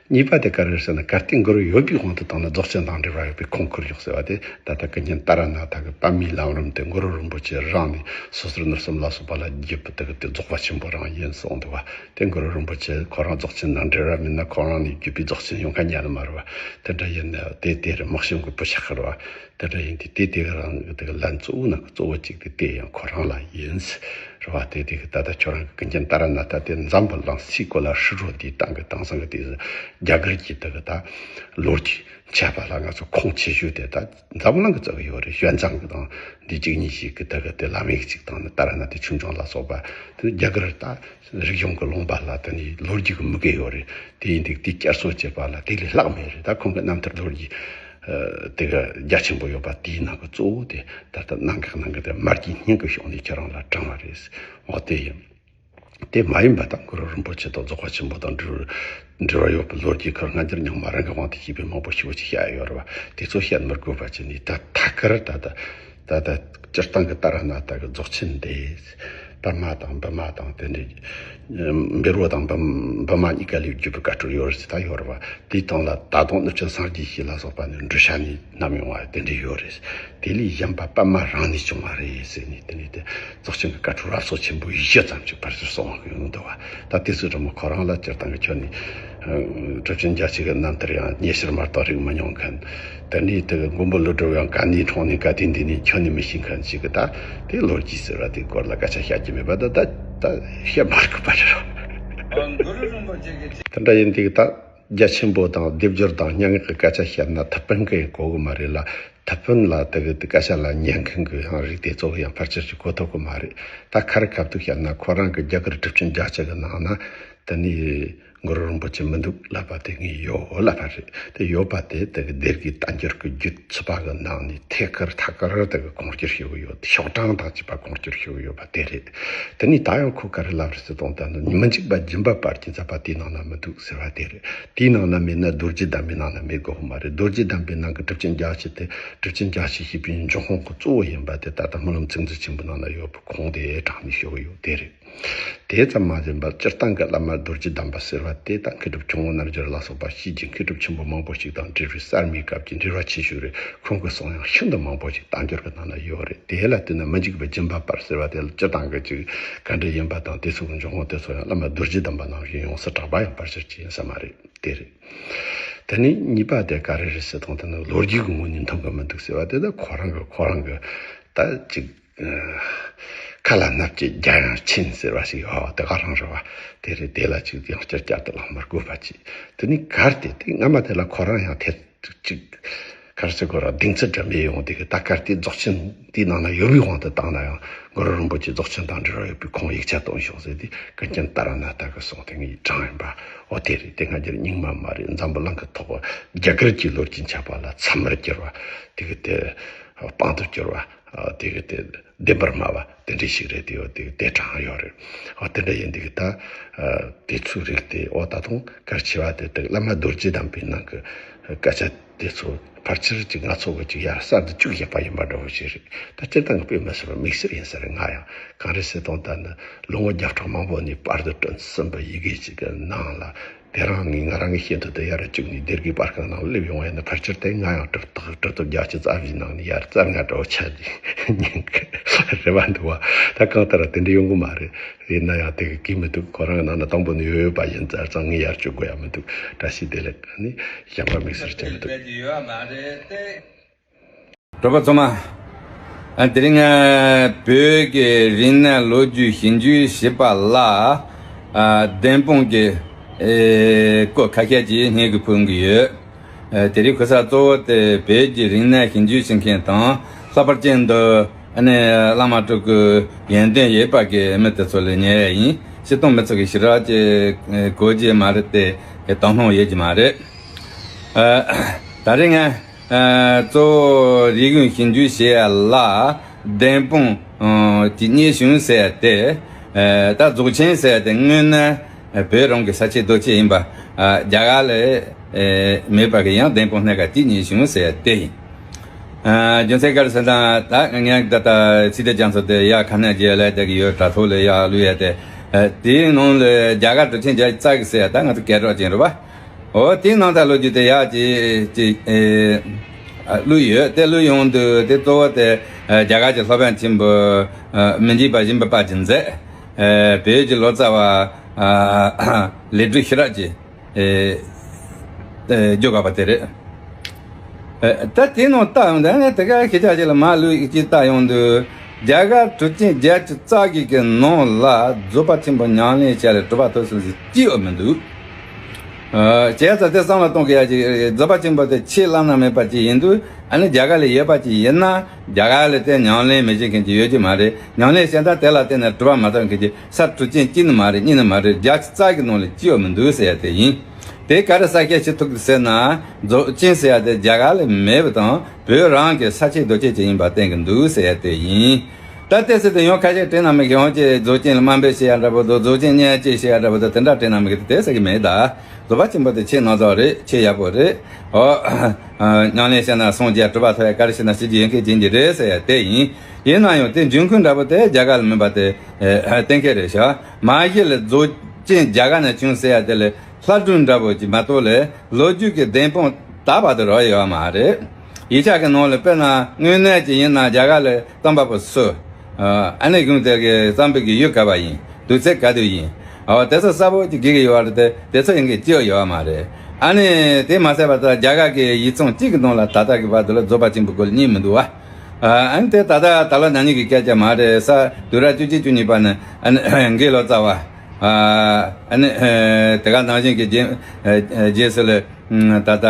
གཉིས་པ་དེ་ག་རེ་རེད་ཟེར་ན། གལ་ཏེ་གུ་རུ་ཡོད་པའི་དབང་དུ་བཏང་ན་རྫོགས་ཆེན་དང་འབྲེལ་བ་ཡོད་པའི་ཁུངས་ཁུར་ཡོད་ཟེར་བ་དེ། ད་ལྟ་ཀུན་མཁྱེན་ཏཱ་ར་ནཱ་ཐ་གི་པདྨའི་ལམ་རིམ་དེ་གུ་རུ་རིན་པོ་ཆེ་རང་ནས་སོ་སོར་ རི་ནུབ་གསུམ་ལ་སོགས་པ་ལ་བརྒྱུད་པའི་དེ་གི་དེ་རྫོགས་པ་ཆེན་པོ་རང་ཡིན་གསུངས་འདུག་བ། དེ་གུ་རུ་རིན་པོ་ཆེ་ཁོ་རང་རྫོགས་ཆེན་དང་འབྲེལ་བ་མེད་ན་ཁོ་རང་ནས་བརྒྱུད་པའི་རྫོགས་ཆེན་ཡོང་མཁན་ཉན་ནི་མ་རེད་བ། དེ་འདྲ་ཡིན་ན་དེ་དེ་རེད། དམག་ཞུམ་གི་བུ་ཤ་ཁར་བ། དེ་འདྲ་ཡིན་དུས་དེ་དེ་གི་རང་གི་དེ་གི་ལན་གཙོ་བོ་ནང་གི་གཙོ་བོ་གཅིག་དེ་དེ་ཡང་ཁོ་རང་ལ་ཡིན་རེད་བ། དེ་དེ་གི་ད་ལྟ་ཁྱོད་རང་གི་ཀུན་མཁྱེན་ཏཱ་ར་ནཱ་ཐ་དེ་འཛམ་བུ་གླིང་སའི་གོ་ལ་ཧྲིལ་བོ་འདིའི་སྟེང་གི་དེང་སང་གི་དེ་རྒྱ་གར་གྱི་དེ་གི་ད་ལོ་རྒྱུས་འཆད་པ་ལ་ང་ཚོ་ཁུངས་ཆེ་ཤོས་དེ་ད་འཛམ་གླིང་གི་བཙལ་གི་ཡོད་རེད། ཞོན་ཙང་གི་དང་འདི་གཅིག་གཉིས་ཤིག་གི་དེ་གི་དེ་བླ་མེད་གཅིག་དང་ནི་ཏཱ་ར་ནཱ་ཐའི་ཆོས་འབྱུང་ལ་སོགས་པ་དེ་རྒྱ་གར་ད་རིག་གཞུང་གི་ལུང་པ་ལ་དེ་ནི་ལོ་རྒྱུས་ཀྱི་མུ་གེ་ཡོད་རེད། དེ་ཡིན་དུས་དེ་བསྐྱར་གསོ་བྱེད་པ་ལ་དེ་ལས་ལྷག་མེད་རེད། ད་ཁོང་གི་རྣམ་ཐར་ལོ་རྒྱུས་དེ་གི་རྒྱ་ཆེན་པོ་ཡོད་པ་དེའི་ནང་གི་གཙོ་བོ་དེ་ད་ལྟ་གནད་འགག་ནང་གི་དེ་མར་གྱི་སྙིང་གི་ཕྱོགས་ནས་ཁྱེད་རང་ལ་དྲངས་པ་རེད། འོ་དེ་ཡིན། དེ་མ་ཡིན་པ་དང་གུ་རུ་རིན་པོ་ཆེ་དང་རྫོགས་པ་ཆེན་པོ་དང་འབྲེལ་འབྲེལ་བ་ཡོད་པའི་ལོ་རྒྱུས་ཁག་སྔ་འགྱུར་རྙིང་མ་རང་གི་དབང་དུ་བྱས་པའི་མང་པོ་ཞེ་པོ་ཅིག་བཤད་ཡོད་རེད་བ། དེ་ཚོ་བཤད་མི་དགོས་པ་བྱས་ནས་ད་ཐད་ཀར་ད་ལྟ་ད་ལྟ་སྤྱིར་བཏང་གི་ཏཱ་ར་ནཱ་ཐ་གི་རྫོགས་ཆེན་དེ་པདྨ་དང་བི་མ་དང་དེ་འདྲའི་བཻ་རོ་དང་བི་བི་མ་གཉིས་ཀ་ལས་བརྒྱུད་པའི་བཀའ་འགྲོ་ཡོད་རེད་ཟེར་ད་ཡོད་རེད་བ། དེའི་སྟེང་ལ་ད་དུང་ནུབ་ཕྱོགས་སངས་རྒྱས་ཞེས་ལ་སོགས་པ་ནི་འགྲོ་བྱ་ནས་བསྣམས་ཡོང་བ་དེ་འདྲ་ཡོད་རེད། དེ་ལས་གཞན་པ་པདྨ་རང་ནས་བྱུང་བ་རེད་ཟེར་ནས་དེ་ནས་དེ་རྫོགས་ཆེན་གྱི་བཀའ་འགྲོ་རབ་གསལ་ཆེན་པོ་བཞི་ཙམ་ཞིག་ཕར་ཚུར་གསུངས་ཡོང་འདུག་བ། ད་དེ་ཚོའི་འགྲོ་མི་ཁོ་རང་ལ་སྤྱིར་བཏང་གི་ཁྱོན་ནས་གྲུབ་ཆེན་རྒྱ་ཆེ་གི་རྣམ་ཐར་ཡང་ཉེ་ཕྱིར་མ་གཏོགས་རིག་མི་མྱོང་མཁན། དེ་ནས་དེ་གི་མགོན་པོ་ཀླུ་སྒྲུབ་ཡང་ག་ནས་འཁྲུངས་ནས་ག་དུས་འདས་ནས་ཁྱོན་ནས་མི་ཤེས་མཁན་ཞིག་གི་ད་དེ་ལོ་རྒྱུས་ཟེར་བ་དེའི་སྐོར་ལ་སྐད་ཆ་བཤད་རྒྱུ་མེད་པ་ད་ད་ད་བཤད་མ་དགོས་པ་རེད། དེ་འདྲ་ཡིན་དུས་ད། རྒྱ་ཆེན་པོ་དང་སྡེབ་སྦྱོར་དང་སྙན་ངག་གི་སྐད་ཆ་བཤད་ན་ཐུབ་པ་གི་གོ་གི་མ་རེད་ལ། ཐུབ་པ་ལ་དེ་གི་དེ་སྐད་ཆ་ལ་ཉན་མཁན་གི་ཡང་རིགས་དེ་ཚོ་གི་ཡང་ཕལ་ཆེར་གྱི་གོ་ཐུབ་གི་མ་རེད། ད་ཁ་རི་ཁ་ཐུག་བཤད་ན་ཁོ་རང་གི་རྒྱ་གར་གྲུབ་ཆེན་བརྒྱད་ཅུ་གི་ནང་ན་དེ་ནི་གུ་རུ་རིན་པོ་ཆེ་མི་འདུག་ལབ་པ་དེ་ངས་ཡོད་ལབ་པ་རེད། དེ་ཡོད་པ་དེ་དེ་གི་སྡེ་དགེ་བསྟན་འགྱུར་གི་རྒྱུད་ཚོ་པ་གི་ནང་ནས་ཐད་ཀར་ཐད་ཀར་དེ་གི་ཁུངས་སྐྱེལ་ཞུ་གི་ཡོད། ཤོག་གྲངས་དང་བཅས་པ་ཁུངས་སྐྱེལ་ཞུ་གི་ཡོད་པ་དེ་རེད། དེ་ནས་ད་ཡང་ཁོ་ག་རེ་ལབ་རེད་ཟེར་དང་ད་ནི་མི་འཇིགས་པ་སྦྱིན་པ་དཔལ་གྱི་མཛད་པ་དེའི་ནང་ན་མི་འདུག་ཟེར་བ་དེ་རེད། དེའི་ནང་ན་མེད་ན་རྡོ་རྗེ་གདམས་པའི་ནང་ན་མེད་དགོས་པ་མ་རེད། རྡོ་རྗེ་གདམས་པའི་ནང་གི་གྲུབ་ཆེན་རྒྱ་ཆེ་དེ་གྲུབ་ཆེན་རྒྱ་ཆེ་ཞེས་པའི་འབྱུང་ཁུངས་ཀྱི་གཙོ་བོ་ཡིན་པ་དེ་ད་ལྟ་སྨོན་ལམ་ཚིག་མཛོད་ཆེན་པོའི་ནང་ན་ཡོད་པའི་ཁུངས་དེ་དྲངས་ནས་ཞུ་གི་ཡོད་དེ་རེད། དེ་ཙམ་མ་ཡིན་པར་སྤྱིར་བཏང་གི་བླ་མ་རྡོ་རྗེ་གདམས་པ་ཟེར་བ་དེ་དང་མཁས་གྲུབ་ཁྱུང་པོ་རྣལ་འབྱོར་ལ་སོགས་པ་ཕྱིས་ཀྱི་མཁས་གྲུབ་ཆེན་པོ་མང་པོ་ཞིག་དང་འབྲེལ་བའི་གསར་མའི་སྐབས་ཀྱི་འབྲེལ་བ་ཆེ་ཤོས་རེད། ཁོང་གི་གསུང་ཡང་ཤིན་ཏུ་མང་པོ་ཞིག་བསྟན་འགྱུར་གྱི་ནང་ན་ཡོད་རེད། དེ་ལ་བརྟེན་ནས་མི་འཇིགས་པའི་སྦྱིན་པ་དཔལ་ཟེར་བ་དེ་ལ་སྤྱིར་བཏང་གི་ཅིག་ག་འདྲ་ཡིན་པ་དང་དེ་ཚོ་གི་འབྱུང་ཁུངས་དེ་ཚོ་ཡང་བླ་མ་རྡོ་རྗེ་གདམས་པ་ནང་བཞིན་ཡོངས་སུ་གྲགས་པ་ཡང་ཕལ་ཆེར་ཅིག་ཡིན་ས་མ་རེད། དེ་རེད། དེ་ནས་གཉིས་པ་དེ་ག་རེ་རེད་ཟེར་དང་དེ་ནི་ལོ་རྒྱུས་ཀྱི་ངོས་ནས་མཐོང་གི་མི་འདུག་ཟེར་བ་དེ་ད་ཁོ་རང་གི་ཁོ་རང་གི་ད་ཅིག་ཁ་ལ་སྣབས་ཀྱི་རྒྱ་ཡང་ཆེན་ཟེར་བ་ཞིག་ཡོད་དེ་ག་རང་རེད་བ། དེ་རེད། དེ་ལ་ཅིག་ཡང་བསྐྱར་བསྐྱར་དུ་ལབ་མི་དགོས་པ་ཅིག་དེ་ནི་གར་དེ་དེ་སྔ་མ་དེ་ལ་ཁོ་རང་ཡང་དེ་ཅིག་གར་ཟེར་དགོས་ར་གདེང་ཚོད་འདྲ་མེད་ཡོང་དེ་གི་ད་གར་དེ་རྫོགས་ཆེན་དེའི་ནང་ན་ཡོད་པའི་དབང་དུ་བཏང་ན་ཡང་གུ་རུ་རིན་པོ་ཆེ་རྫོགས་ཆེན་དང་འབྲེལ་བ་ཡོད་པའི་ཁུངས་ཡིག་ཆ་སྟོན་ཤོག་ཟེར་དེ་ཀུན་མཁྱེན་ཏཱ་ར་ནཱ་ཐ་གི་གསུང་དེ་ངས་དྲངས་ཡིན་པ། འོ་དེ་རེད། དེ་སྔ་འགྱུར་རྙིང་མ་མ་རེད། འཛམ་བུ་གླིང་གི་ཐོག་རྒྱ་གར་གྱི་ལོ་རྒྱུས་འཆད་པ་ལ་ཚད་མར་གྱུར་བ་དེ་གི་དེ་དཔང་དུ་གྱུར་བ། ཨ། དེ་གི་དེ་བདེན་པར་སྨྲ་བ་དེ་འདྲ་ཞིག་རེད། དེ་ཡོད་དེ་དེ་དྲངས་ཡོད་རེད། ཨ། དེ་འདྲ་ཡིན་དེ་གི་ད་ཨ་དེ་ཚོའི་རིགས་དེ། འོ་ད་དུང་གལ་ཆེ་བ་དེ་དེ་བླ་མ་རྡོ་རྗེ་གདམས་པའི་ནང་གི་སྐད་ཆ་དེ་ཚོ་ཕལ་ཆེར་གྱི་ང་ཚོ་གི་ཅིག་ཡར་གསར་དུ་བཅུག་བཞག་པ་ཡིན་པ་འདྲ་བོ་ཞིག་རེད། ད་སྤྱིར་བཏང་གི་དཔེ་མི་སྲིད་པ་དམིགས་བསལ་ཡིན་ས་རེད། ང་ཡང་གང་རེད་ཟེར་དང་ད་ནི་ལོ་ངོ་བརྒྱ་ཕྲག་མང་པོ་ནས་པར་དུ་བསྐྲུན་ཟིན་པའི་ཡི་གེ་ཅིག་གི་ནང་ལ། དེ་རིང་ངས་ང་རང་གི་ཤེས་འདོད་དེ་ཡར་བཅུག་ནས་སྡེ་དགེ་པར་ཁང་ནང་སླེབས་ཡོང་བ་ཡིན་ན་ཕལ་ཆེར་དེ་ང་ཡང་གྲུབ་རྟགས་གྲུབ་ཐོབ་བརྒྱད་ཅུ་རྩ་བཞིའི་ནང་ནས་ཡར་རྩ་ལྔ་འདྲ་བོ་ཆགས་ནས་ཉན་གི་རེད་པ་འདུག་བ། ད་གང་ལྟར་དེ་འདྲ་ཡོང་གི་མ་རེད། ཡིན་ན་ཡང་དེ་གི་གི་མི་འདུག་ཁོ་རང་གི་ནང་ན་དང་པོ་ནས་ཡོད་ཡོད་པ་ཡིན་ཙང་ཙང་ངས་ཡར་བཅུག་དགོས་ཡ་མི་འདུག་བཀྲ་ཤིས་བདེ་ལེགས་ནི་གཞན་པ་དམིགས་བསལ་ཅིག་མི་འདུག་གྲོགས་པོ་ཚང་མ། ཨ། དེ་རིང་ང་བོད་ཀྱི་རིག་གནས་ལོ་རྒྱུས་ཞིབ་འཇུག་བྱེད་པ་ལ། ཨ། བདེན་དཔང་གི། ཨེ། སྐོར་ཁ་ཤས་ཀྱིས་སྙན་གྱི་ཕུལ་གྱི་ཡོད། ཨ། དེ་རིང་གོ་ས་གཙོ་བོ་དེ་བོད་ཀྱི་རིག་གནས་ཞིབ་འཇུག་བྱེད་མཁན་དང་། ལྷག་པར་ཅན་དུ་ཨ་ནི་བླ་མ་དྲུག་གི་ཡོན་ཏན་ཡོད་པ་གི་མི་དེ་ཚོ་ལ་ཉན་ཡ་ཡིན། སྤྱིར་བཏང་མི་ཚོ་གི་ཞེ་དྲག་ཅིག་གོ་རྒྱུ་མ་རེད་དེ། དོ་སྣང་ཡོད་ཀྱི་མ་རེད། ཨ། དེ་རིང་ང་ཨ། གཙོ་བོ་རིག་གཞུང་ཞིབ་འཇུག་བྱེད་ཡ་ལ་བདེན་དཔང་དེ་རྙེད་བྱུང་ཟེར་ཡ་དེ། ཨ། ད་རྫོགས་ཆེན་ཟེར་ཡ་དེ་དངོས་གནས་བོད་རང་གི་ས་ཆའི་རྡོ་སྐྱེས་ཡིན་པ། ཨ། རྒྱ་གར་ལ་མེད་པ་གི་ཡང་བདེན་དཔང་སྣ་ཁ་དེ་རྙེད་བྱུང་ཟེར་ཡ་དེ་ཡིན། ཨ། རྒྱུ་མཚན་ག་རེ་ཟེར་ན་ད་ངས་ད་ལྟ་ཚིག་དེ་ཀྱང་ཚོ་དེ་ཡ་ཁ་ནས་རྒྱལ་ལ་དེ་གི་ཡོད། དྲ་ཐོག་ལ་ཡ་བླུག་ཡ་དེ། ཨ། དེའི་ནང་ལ་རྒྱ་གར་གྲུབ་ཆེན་བརྒྱ་རྩ་གི་ཟེར་ཡ་ད་ང་ཚོ་སྐད་གྲགས་ཅན་རེད་པ། འོ་དེའི་ནང་ད་ལོ་རྒྱུས་དེ་ཡག་ཅིག་ཅིག་ཨེ། བླུགས་ཡོད། དེ་བླུགས་ཡོང་དུས་དེ་གཙོ་བོ་དེ་རྒྱ་གར་གྱི་སློབ་དཔོན་ཆེན་པོ་མི་འཇིགས་པ་གཞོན་པའི་དཔལ་གྱིས་མཛད། བོད་ཀྱི་ལོ་ཙཱ་བ་ལས་སྒྲོན་ཤེས་རབ་ཀྱིས་བརྗོད་དགོས་པ་དེ་རེད། ད་དེ་ནང་ལྟ་ཡོང་དུས་ནི་དེ་ག་ཁྱེད་ཅག་ཅིག་ལ་མ་ལུས་ཅིག་ལྟ་ཡོང་དུས། རྒྱ་གར་གྲུབ་ཆེན་བརྒྱད་ཅུ་རྩ་བརྒྱད་ཀྱི་ནང་ལ་རྫོགས་པ་ཆེན་པོ་ཉམས་ལེན་བྱས་ལ་གྲུབ་པ་ཐོབ་ཟེར་ཅི་ཡང་མི་འདུག་བྱས་ཙང་དེ་བསམ་བློ་གཏོང་གི་ཡ་ཅིག་རྫོགས་པ་ཆེན་པོ་དེ་ཆེས་བླ་ན་མེད་པ་ཅིག་ཡིན་དུས། ཨ་ནི་རྒྱ་གར་ལ་ཡོད་པ་ཅིག་ཡིན་ན་རྒྱ་གར་ལ་དེ་ཉམས་ལེན་མི་བྱེད་མཁན་ཅིག་ཡོད་ཀྱི་མ་རེད། ཉམས་ལེན་བྱས་ན་དེ་ལ་བརྟེན་ནས་གྲུབ་པ་མ་ཐོབ་མཁན་ཅིག་ས་གྲུབ་ཆེན་གཅིག་ནི་མ་རེད། གཉིས་ནི་མ་རེད། བརྒྱད་ཅུ་རྩ་བརྒྱད་ཀྱི་ནང་ལ་གཅིག་ཡང་མི་འདུག་ཟེར་ཡ་དེ་ཡིན། དེ་ག་རེ་གསལ་བཤད་བྱེད་ཐུབ་ཀྱི་ཟེར་ན། རྫོགས་ཆེན་ཟེར་ཡ་དེ་རྒྱ་གར་ལ་མེད་པ་དང་བོད་རང་གི་ས་ཆའི་རྡོ་སྐྱེས་ཅིག་ཡིན་པ་བསྟན་གྱི་འདུག་ཟེར་ཡ་དེ་ཡིན། ད་ལྟའི་ཚེ་དེ་ཡང་ཁ་ཤས་དྲན་ན་མི་གི་ཡང་ཅིག་རྫོགས་ཆེན་ལ་དམའ་འབེབས་བྱེད་ཡ་འདྲ་པོ་དང་རྫོགས་ཆེན་བརྙས་བཅོས་བྱེད་ཡ་འདྲ་པོ་དང་དེ་འདྲ་དྲན་ན་མི་གི་དེ་ཟེར་གི་མེད་ད། རྫོགས་པ་ཆེན་པོ་དེ་ཆེས་སྣ་ཚོགས་རེད། ཆེས་ཡག་པོ་རེད། ཨོ། ཉམས་ལེན་བྱས་ན་སངས་རྒྱས་གྲུབ་པ་ཐོབ་ཡ་ག་རེ་བྱས་ན་བྱེད་རྒྱུ་ཡོད་མཁན་ཅན་གྱི་རེད་ཟེར་ཡ་དེ་ཡིན། ཡིན་ན་ཡང་དེ་འབྱུང་ཁུངས་འདྲ་པོ་དེ་རྒྱ་གར་ལ་མིན་པ་དེ་གཏན་འཁེལ་རེད་ཤག་མ་གཞི་ལ་རྫོགས་ཆེན་རྒྱ་གར་ནས་བྱུང་ཟེར་ཡ་དེ་ལ། ལྷ་སྒྲུང་འདྲ་པོ་ཅིག་མ་གཏོགས་ལས་ལོ་རྒྱུས་ཀྱི་བདེན་དཔང་དག་པ་དེ་རག་ཡོད་མ་རེད། ཡིག་ཆ་གི་ནང་ལ་དཔེར་ན་དངོས་གནས་ཅིག་ཡིན་ན་རྒྱ་གར་ལ་རྩོམ་པ་པོ་སུ། ཨ་ནི་གཞུང་དེ་གི་རྩོམ་པའི་གི་ཡུལ་ག་པར་ཡིན། དུས་ཚོད་ག་དུས་ཡིན། འོ་དེ་ཚོ་གསལ་པོ་ཅིག་དགོས་ཀྱི་ཡོད་རེད་དེ། དེ་ཚོ་ཡིན་གྱི་ཅི་ཡང་ཡོད་མ་རེད། ཨ་ནི་དེ་མ་ཟད་པ་ད་རྒྱ་གར་གི་ཡིག་ཚང་གཅིག་གི་ནང་ལ་ད་ལྟ་གི་བར་དུ་ལ་རྫོགས་པ་ཆེན་པོའི་སྐོར་གཉིས་མི་འདུག་བ། ཨ་ནི་དེ་ད་ལྟ་ད་ལོ་ན་ནིང་གི་སྐད་ཆ་མ་རེད། ས་དུས་རབས་བཅུ་གཅིག་བཅུ་གཉིས་པ་ནས་ཨ་ནི་དགེ་ལོ་ཙཱ་བ། ཨ་ནི་དེ་ག་ནང་བཞིན་གྱི་རྗེས་རྗེས་སུ་ལ་ད་ལྟ་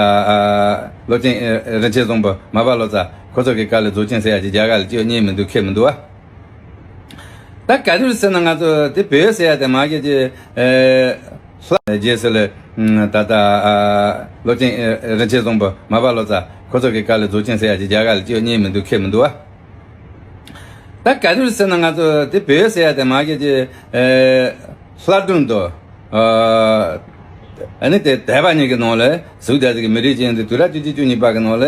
སློབ་ཆེན་རིན་ཆེན་བཟང་པོ་མར་པ་ལོ་ཙཱ་ཁོ་ཚོ་གི་སྐབས་ལ་རྫོགས་ཆེན་ཟེར་ཡ་ཅིག་རྒྱ་གར་ལ་ཅི་ཡང་རྙེད་མི་འདུག་མཁས་མི་འདུག་བ། ད་ག་དུས་ཟེར་ན་ང་ཚོ་དེ་བོད་ཟེར་ཡ་དེ་མ་གི་ཅི་ལྷ་རྗེས་སུ་ལ་ད་ལྟ་སློབ་ཆེན་རིན་ཆེན་བཟང་པོ་མར་པ་ལོ་ཙཱ་ཁོ་ཚོ་གི་སྐབས་ལ་རྫོགས་ཆེན་ཟེར་ཡ་ཅིག་རྒྱ་གར་ལ་ཅི་ཡང་རྙེད་མི་འདུག་མཁས་མི་འདུག་བ། ད་ག་དུས་ཟེར་ན་ང་ཚོ་དེ་བོད་ཟེར་ཡ་དེ་མ་གི་ཅི་ལྷ་སྒྲུང་དང་། ཨ་ནི་དེ་དད་པ་གཉིས་ཀྱི་ནང་ལ་གཟུགས་དང་གཟུགས་ཀྱི་མི་རིགས་ཅན་དུ་དུས་རབས་བཅུ་གཅིག་བཅུ་གཉིས་པ་གི་ནང་ལ་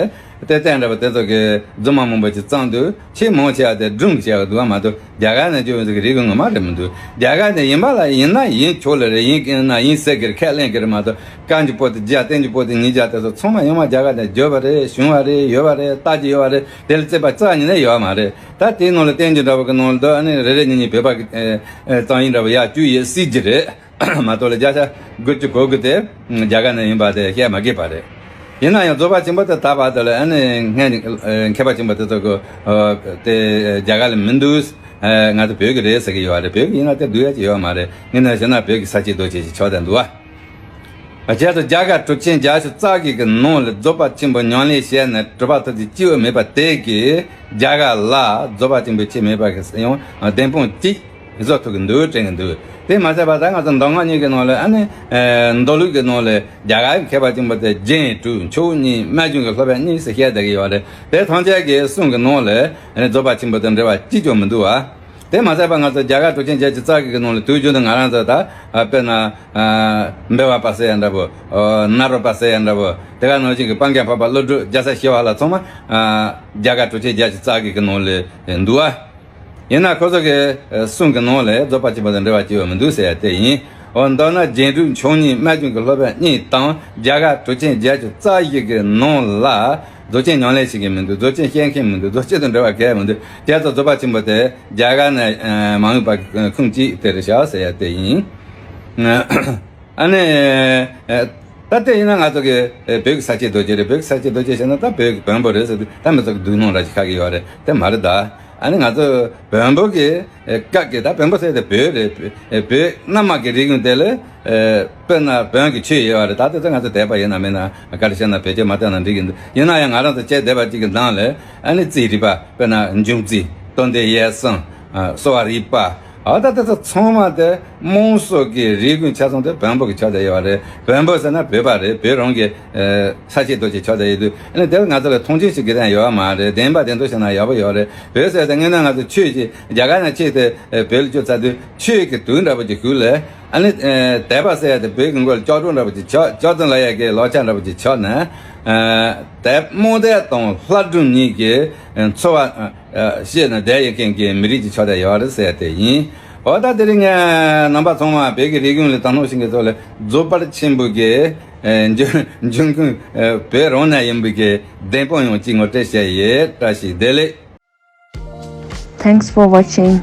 དེ་ལྟ་འདྲ་བ་དེ་ཚོ་གི་རྫུན་མ་མང་པོ་ཅིག་བརྩམས་འདུག་ཆེས་མང་ཆེ་བ་དེ་སྒྲུང་བྱས་པ་འདུག་བ་མ་གཏོགས་རྒྱ་གར་ནས་བྱུང་བའི་རིག་གཞུང་ངོ་མ་རེད་མི་འདུག་རྒྱ་གར་ནས་ཡིན་པ་ལ་ཡིན་ན་ཡིན་ཆོག་ལེ་རེད། ཡིན་ན་ཡིན་ཟེར་གི་རེད། ཁས་ལེན་གི་རེད་མ་གཏོགས། བཀའ་འགྱུར་པོ་ཏི་བརྒྱ། བསྟན་འགྱུར་པོ་ཏི་ཉིས་བརྒྱ་དེ་ཚོ་ཚང་མ་ཡོང་བ་རྒྱ་གར་ནས་བརྗོད་པ་རེད། བྱུང་བ་རེད། ཡོད་པ་རེད། ལྟ་རྒྱུ་ཡོད་པ་རེད། དེ་ལ་རྩོད་པ་རྩ་ཉིད་ནས་ཡོད་མ་རེད། ད་དེའི་ནང་ལ་བསྟན་འགྱུར་འདྲ་བོ་གི་ནང་ལ་འདུག་ཨ་ནི་རེ་རེ་གཉིས་གཉིས་བོད་པ་གི་ཨེ་ཨེ་རྩོམ་ཡིག་འདྲ་བོ་ཡར་བཅུག་ཡོད་སྲིད་ཀྱི་རེད། མ་གཏོགས་ལ་བརྒྱ་ཆ་དགུ་བཅུ་གོ་དགུ་དེ་རྒྱ་གར་ནས་ཡིན་པ་དེ་བཤད་མ་དགོས་པ་རེད། ཡིན་ན་ཡང་རྫོགས་པ་ཆེན་པོ་དེ་ད་བར་དུ་ལ་ཨ་ནི་སྔོན་ནས་མཁས་པ་ཆེན་པོ་དེ་ཚོ་གི་དེ་རྒྱ་གར་ལ་མི་འདུག་ང་ཚོ་བོད་ཀྱི་རེད་ཟེར་གི་ཡོད་རེད། བོད་ཀྱི་ཡིན་ན་དེ་འདུག་ཡ་ཅིག་ཡོད་མ་རེད། ངས་ན་བྱས་ན་བོད་ཀྱི་ས་སྐྱེས་རྡོ་སྐྱེས་ཅིག་ཆགས་བསྡད་འདུག་བ། བྱས་ཙང་རྒྱ་གར་གྲུབ་ཆེན་བརྒྱད་ཅུ་རྩ་བརྒྱད་ཀྱི་ནང་ལ་རྫོགས་པ་ཆེན་པོ་ཉམས་ལེན་བྱས་ནས་གྲུབ་པ་ཐོབ་རྒྱུ་ཅི་ཡང་མེད་པ་དེ་གིས་རྒྱ་གར་ལ་རྫོགས་པ་ཆེན་པོའི་ཆེས་མེད་པ་གི་ཡང་བདེན་དཔང་གཅིག་བཟོ་ཐུབ་ཀྱི་འདུག་དྲན་གྱི་འདུག་དེ་མ་ཟད་པ་ད་ང་ཚོ་མདོ་སྔགས་གཉིས་ཀྱི་ནང་ལ་ཨ་ནི་མདོ་ལུགས་ཀྱི་ནང་ལ་རྒྱ་གར་མཁས་པ་ཆེན་པོ་དེ་རྒྱན་དྲུག་མཆོག་གཉིས་རྨད་བྱུང་གི་སློབ་དཔོན་གཉིས་ཟེར་བཤད་བསྡད་ཀྱི་ཡོད་རེད། དེ་ཐམས་ཅད་ཀྱི་གསུང་གི་ནང་ལ་ཨ་ནི་རྫོགས་པ་ཆེན་པོ་དང་འབྲེལ་བ་གཅིག་ཀྱང་མི་འདུག་བ། དེ་མ་ཟད་པ་ང་ཚོ་རྒྱ་གར་གྲུབ་ཆེན་བརྒྱད་ཅུ་རྩ་བརྒྱད་ཀྱི་ནང་ལ་དུས་རྒྱུན་དུ་ང་རང་ཚོ་ད་དཔེར་ན་འབུལ་བ་པ་ཟེར་ཡ་འདྲ་པོ། ནཱ་རོ་པ་ཟེར་ཡ་འདྲ་པོ། དེ་ག་ནང་བཞིན་གྱི་སྤང་རྒྱན་འཕགས་པ་ཀླུ་སྒྲུབ་རྒྱལ་སྲས་ཞི་བ་ལྷ་ཚང་མ་རྒྱ་གར་གྲུབ་ཆེན་བརྒྱད་ཅུ་རྩ་བརྒྱད་ཀྱི་ནང་ལ་འདུག་བ། ཡིན་ན་ཁོ་ཚོ་གི་གསུང་གི་ནང་ལ་རྫོགས་པ་ཆེན་པོ་དང་འབྲེལ་བ་ཅི་ཡང་མི་འདུག་ཟེར་ཡ་དེ་ཡིན། འོ་མདོར་ན་རྒྱན་དྲུག་མཆོག་གཉིས་རྨད་བྱུང་གི་སློབ་དཔོན་གཉིས་དང་རྒྱ་གར་གྲུབ་ཆེན་བརྒྱད་ཅུ་རྩ་བརྒྱད་ཀྱི་ནང་ལ་རྫོགས་ཆེན་ཉམས་ལེན་བྱེད་མཁན་མི་འདུག་རྫོགས་ཆེན་བཤད་མཁན་མི་འདུག་རྫོགས་ཆེན་དང་འབྲེལ་བ་གང་ཡང་མི་འདུག་བྱས་ཙང་རྫོགས་པ་ཆེན་པོ་དེ་རྒྱ་གར་ནས་མ་འོངས་པ་ཁུངས་གཅིག་དེ་རེད་བཞག་ཟེར་ཡ་དེ་ཡིན། ཨ་ནི། ད་ལྟ་ཡིན་ན་ང་ཚོ་གི་བོད་ཀྱི་ས་སྐྱེས་རྡོ་སྐྱེས་རེད། བོད་ཀྱི་ས་སྐྱེས་རྡོ་སྐྱེས་ཟེར་ན་ད་བོད་ཀྱི་བོན་པོ་རེད་ཟེར་དུས་ད་མི་ཚོ་གི་སྡུག་སྣང་ར་ཞིག་ཁ་གི་ཡོད་རེད། དེ་མ་རེད་ད། ཨ་ནི་ང་ཚོ་བོན་པོ་གི་སྐབས་ཀྱི་ད་བོན་པོ་ཟེར་དེ་བོད་རེད། བོད་གནའ་མ་གི་རིག་གཞུང་དེ་ལ་དཔེར་ན་བོན་གྱི་ཆོས་ཡོད་རེད། ད་དེ་ཚོ་ང་ཚོ་དད་པ་ཡོད་ན་མེད་ན་ག་རེ་བཤད་ན་བེད་སྤྱོད་མ་བཏང་ན་འགྲིག་གི་འདུག་ཡིན་ན་ཡང་ང་རང་ཚོ་བྱས་བསྡད་པ་གཅིག་གི་ནང་ལ་ཨ་ནི་རྩིས་རིག་པ་དཔེར་ན་འབྱུང་རྩིས་སྟོན་ཟླའི་ཡས་སྲུང་གསོ་བ་རིག་པ། ཨ་ད་ལྟ་ཚོ་ཚང་མ་དེ་དམངས་སྲོལ་གྱི་རིག་གཞུང་ཆ་ཚང་དེ་བོན་པོ་གི་ཆགས་བསྡད་ཡོད་རེད། བོན་པོ་ཟེར་ན་བོད་པ་རེད། བོད་རང་གི་ས་སྐྱེས་རྡོ་སྐྱེས་ཆགས་བསྡད་ཡོད་དུས་ཨ་ནི་དེར་ང་ཚོ་ལ་མཐོང་ཆེན་ཞིག་གི་དང་ཡོད་མ་རེད། བདེན་པ་བདེན་ཐོག་བཤད་ན་ཡག་པོ་ཡོད་རེད། བོད་ཟེར་དེ་དངོས་གནས་ང་ཚོ་ཆོས་ཀྱི་རྒྱ་གར་ནས་ཆོས་དེ་བོད་ལ་བསྐྱོད་ཚར་དུས་ཆོས་ཀྱི་དུས་འདྲ་པོ་ཅིག་ཤུལ་ལ་ཨ་ནི་དད་པ་ཟེར་ཡ་དེ་བོད་ཀྱི་མགོ་ལ་ལྕགས་སྒྲོག་འདྲ་པོ་ཅིག་ཆགས། ལྕགས་ཙིན་ལབ་ཡ་གི་ལག་ཆ་འདྲ་པོ་ཅིག་ཆགས་ནས་དེ་རྨོངས་དད་དང་ལྷ་སྒྲུང་གཉིས་ཀྱི་འཚོ་བ། ཤེས་ན་བསྡད་ཡོད་མཁན་གྱི་མི་རིགས་ཀྱི་ཆགས་བསྡད་ཡོད་རེད་ཟེར་ཡ་དེ་ཡིན། འོ་ད་དེ་རིང་ངས་རྣམ་པ་ཚང་མ་བོད་ཀྱི་རིག་གཞུང་ལ་དང་ནང་བཞིན་གྱི་ཐོག་ལ་རྫོགས་པ་ཆེན་པོ་གི་ འབྱུང་འབྱུང་ཁུངས་བོད་རང་ན་ཡིན་པའི་གི་བདེན་དཔང་ཡང་གཅིག་ངོ་སྤྲོད་བྱས་ཡོད། བཀྲ་ཤིས་བདེ་ལེགས། Thanks for watching.